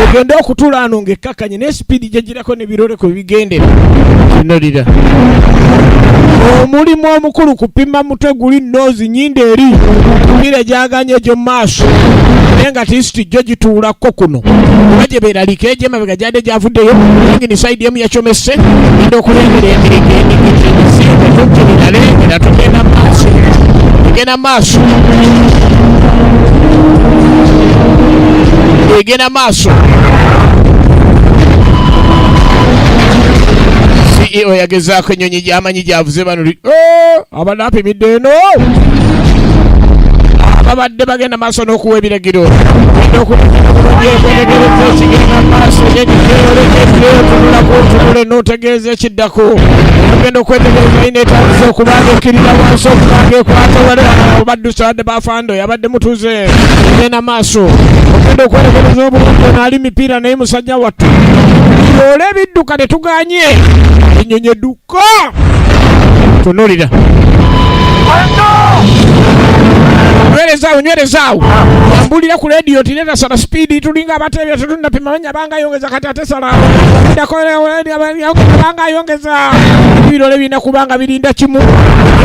egende okutuula ano ng'ekkakkanye naye sipiidi gyegirako ne birole kwe bigendera senolira omulimu omukulu kupima mutwe guli noozi nyindo eri emipiira egyaganye egy'omu maaso naye nga tisiti gyo gituulako kuno oba gye beeraliikira egy'emabega gyadde gyavuddeyo yingini sayidi emu yakyomese genda okulengera emirige emigiti emisimbe tukkirira lengera tugenda maaso egenda maaso egenda maaso CEO yagezaako ennyonyi gy'amanyi gy'avuze bano oh, abadde apimidde eno babadde bagenda maaso n'okuwa ebiragiro okwetegereza ekigenda maaso nyeoleketunulako otunule n'otegeeza ekiddako ogenda okwetegereza ina etandise okubanga ekkirira wansi okubanga ekwata wale obaddusa badde bafando yabadde mutuze genda maaso ogenda okwetegereza obulungi ono ali mipiira naye musajja wattu ole ebidduka tetuganye ennyonyi edduka tunulira nywerezaawo nywerezaawo yambulira ku lediyo nti leeta sala sipiidi tulinga abateebya tetunnapima manya banga ayongeza kati ate sala banga ayongeza ebirole birina kubanga birinda kimu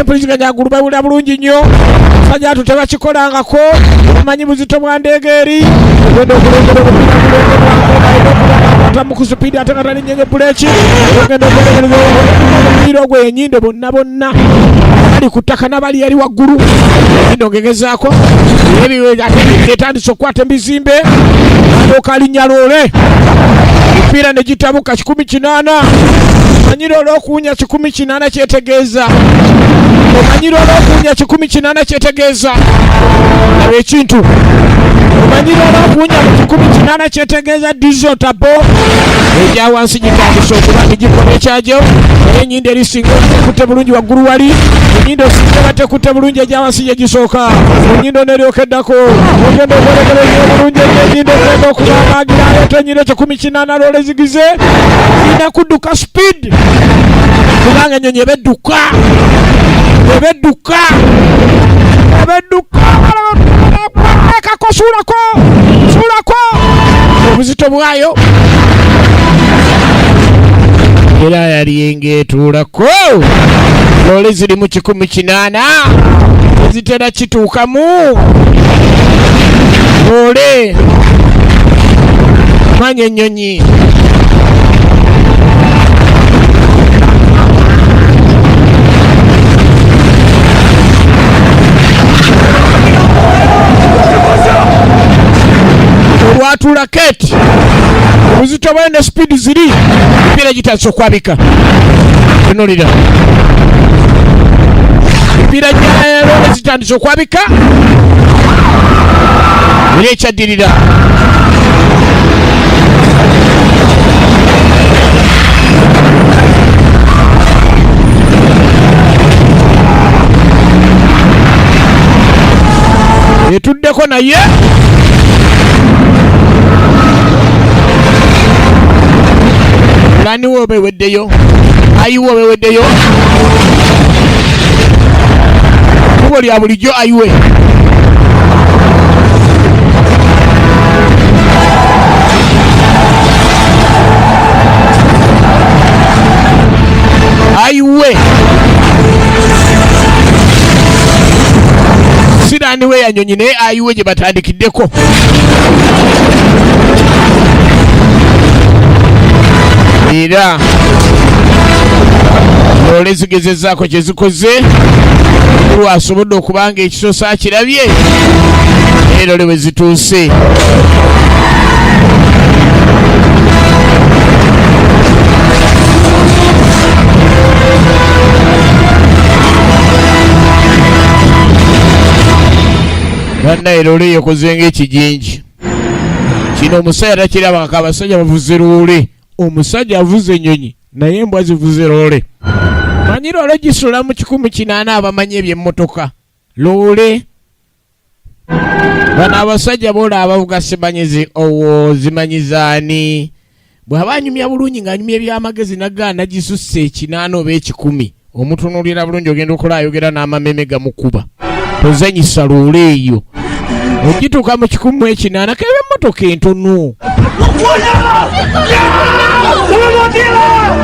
empuliziganya agulu bawulira bulungi nnyo sajja atu tebakikolangako omanyi buzito bwa ndeega eri ogenda okulengera obupiira mu kusipiidi ate nga talinyenye buleeki ogenda okwetegereza omupiira ogwo enyindo bonna bonna bali ku ttaka nabali yali waggulu enyindo ngegezaako etandise okukwata emizimbe atuuka alinnya loole emipiira ne gitabuka 180 omanyire olw'okuwunya 180 kyetegeeza omanyire olw'okuwunya 180 kyetegeeza laba ekintu Omanyi lwaba okuwunya mu 180 kyetegeeza diesel tabo egya wansi gitandise okuba nti gikola ekyagyo, naye enyindo erisinga tekutte bulungi waggulu wali enyindo singa batekutte bulungi egya wansi gye gisooka, enyindo neryoka eddako ogenda okwolekera ennyo obulungi ennyo enyindo egenda okubamagira aleeta enyindo 180 loole zigize zirina kudduka speed kubanga ennyonyi eba edduka eba edduka eba edduka. Kako suulako suulako obuzito bwayo era yali ng'etuulako. Loole ziri mu 180 ezitera kituukamu loole manya ennyonyi. Olwatuula keti obuzito bwayo ne speed ziri emipiira gitandise okwabika. Tunulira emipiira gya loole zitandise okwabika era ekyaddirira etuddeko naye laniwo oba eweddeyo ayiwe oba eweddeyo kubo lya bulijjo ayiwe ayiwe siraniwe yanyonyi naye ayiwe gye batandikiddeko era loole zigezezaako kye zikoze mukulu asobodde okuba nga ekisoosa akirabye naye loole bwe zituuse bannaye loole yekoze ng'ekijinji kino omusajja takirabangako. Abasajja bavuze loole, omusajja avuze ennyonyi naye embwa zivuze loole. Manyi loole gisula mu 180 abamanyi ebyemmotoka loole bano abasajja boola abavuga simanyizi owo zimanyizaani bw'aba anyumya bulungi ng'anyumya ebyamagezi nagaana gisusse 80 oba 100 omutunuulira bulungi ogenda okola ayogera n'amameme gamukuba. Tozanyisa loole eyo ogituuka mu 180 kebe emmotoka entono.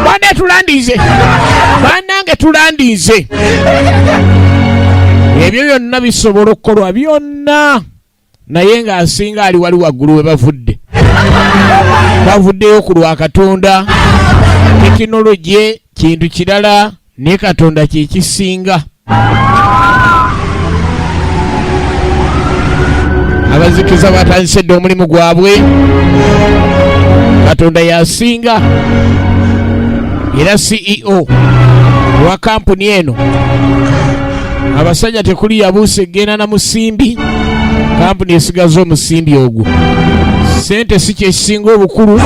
Bane tulandize bannange tulandize ebyo byonna bisobola okukolwa byonna naye ng'asinga ali wali waggulu we bavudde bavuddeyo ku lwa Katonda. Tekinologye kintu kirala naye Katonda kye kisinga. Abazikiza batandise dda omulimu gwabwe. Katonda yasinga era CEO wa kampuni eno abasajja tekuli yabuuse egenda na musimbi kampuni esigaza omusimbi ogwo. Sente si kyekisinga obukulu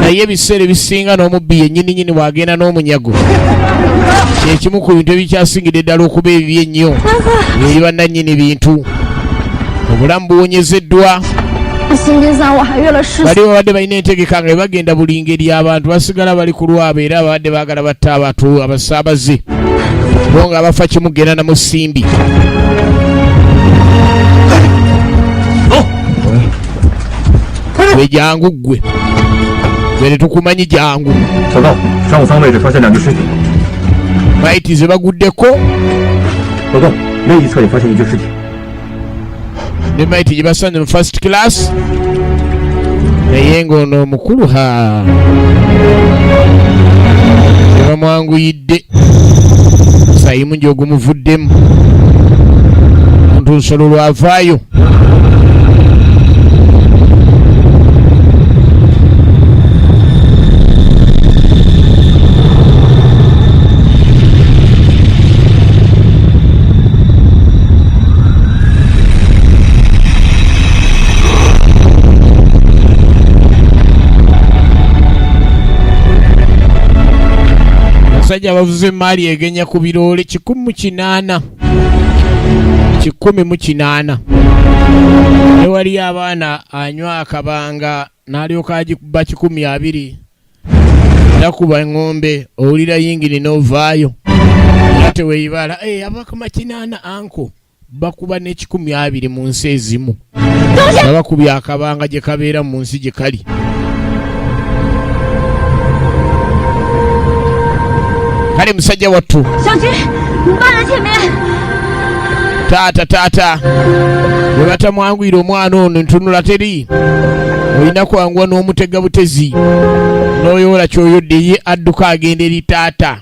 naye ebiseera ebisinga n'omubbi yennyini nyini bw'agenda n'omunyago kyekimu ku bintu ebikyasingidde ddala okuba ebibi ennyo eri bannannyini bintu. Obulamu buwonyezeddwa. 新兵三我还约了十 Bali babadde balina entegeka nga bagenda buli ngeri abantu basigala bali ku lwabwe era babadde baagala batta abantu abasaabaze bo nga bafa kimu genda na musimbi. Gwe jangu ggwe gwe tetukumanyi jangu. 小高，商务舱位置发现两具尸体。 Maiti ze baguddeko. 老高，另一侧也发现一具尸体。 Ne maiti gye basanze mu first class naye ng'ono omukulu ha tebamwanguyidde sayimu gy'ogumuvuddemu muntu nsolo lwavaayo. Abasajja bavuze emaali egenya ku biroole 180, 180. Ne waliyo abaana anywa akabanga n'alyoka agikuba 120, takuba eŋŋombe, owulira yingini n'ovaayo era teweeyibala. Eh, abakuma 80 anko bakuba n'120 mu nsi ezimu, nga bakubye akabanga gye kabeera mu nsi gye kali. Kale musajja wattu. 小菊，你慢在前面。 Taata, taata bwe batamwanguyira omwana ono, ntunula teri olina kwanguwa n'omutega butezi n'oyoola kyoyodde. Ye adduka agenda eri taata,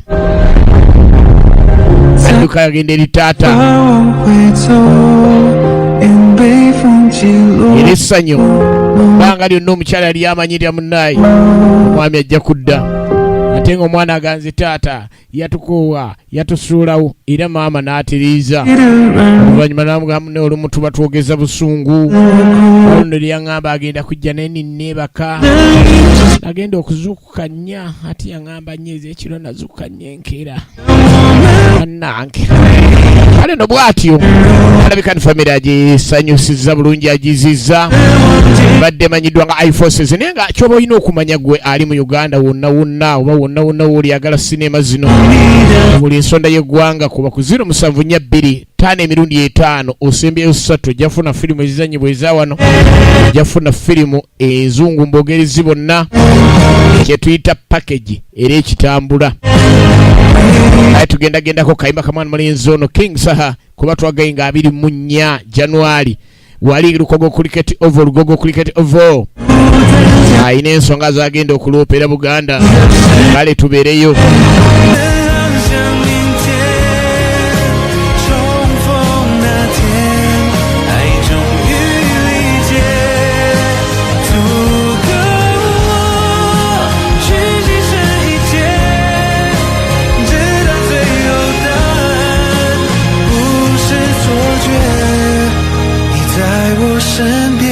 adduka agenda eri taata. 往回走，因被风起落。 Era essanyu bbanga lyonna omukyala yali amanyirira munaayi omwami ajja kudda, ate nga omwana aganze taata yatukoowa yatusuulawo. Era maama n'atereeza oluvannyuma n'amugamba, "Munne, olumu tuba twogeza busungu. Olwo lyaŋŋamba agenda kujja, naye ninneebaka, agenda okuzuukuka 4, ate yaŋŋamba 4 ez'ekiro, nazuukuka 4 enkeera." Bannange, kale no bw'atyo alabika ni famire agisanyusiza bulungi, agizizza. Badde manyiddwa nga iForces, naye nga kyoba olina okumanya gwe ali mu Uganda wonna wonna oba wonna wonna wooli agala sinema zino buli nsonda y'eggwanga, kuba ku 0742 555 osembyeyo 3, ojja kufuna firimu ezizanyibwa eza wano, ojja kufuna firimu enzungu mbogerezi bonna kyetuyita package era ekitambula. Aye tugendagendako kayimba kamwana mulenzi ono King Saha, kuba twagaye nga 24 Januari wali Lugogo Cricket Oval, Lugogo Cricket Oval, ayina ensonga zagenda okuloopera Buganda. Kale tubeereyo. 想明天重逢那天，爱终于理解，足够我去牺牲一切，直到最后答案不是错觉，你在我身边。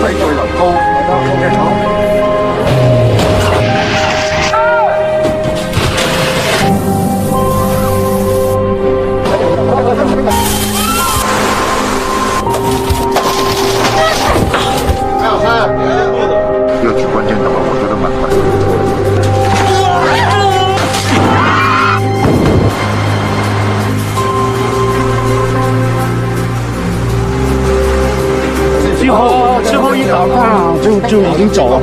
费对能高，大家充电场。要举关键的话，我觉得蛮快。最后一打，就已经走了。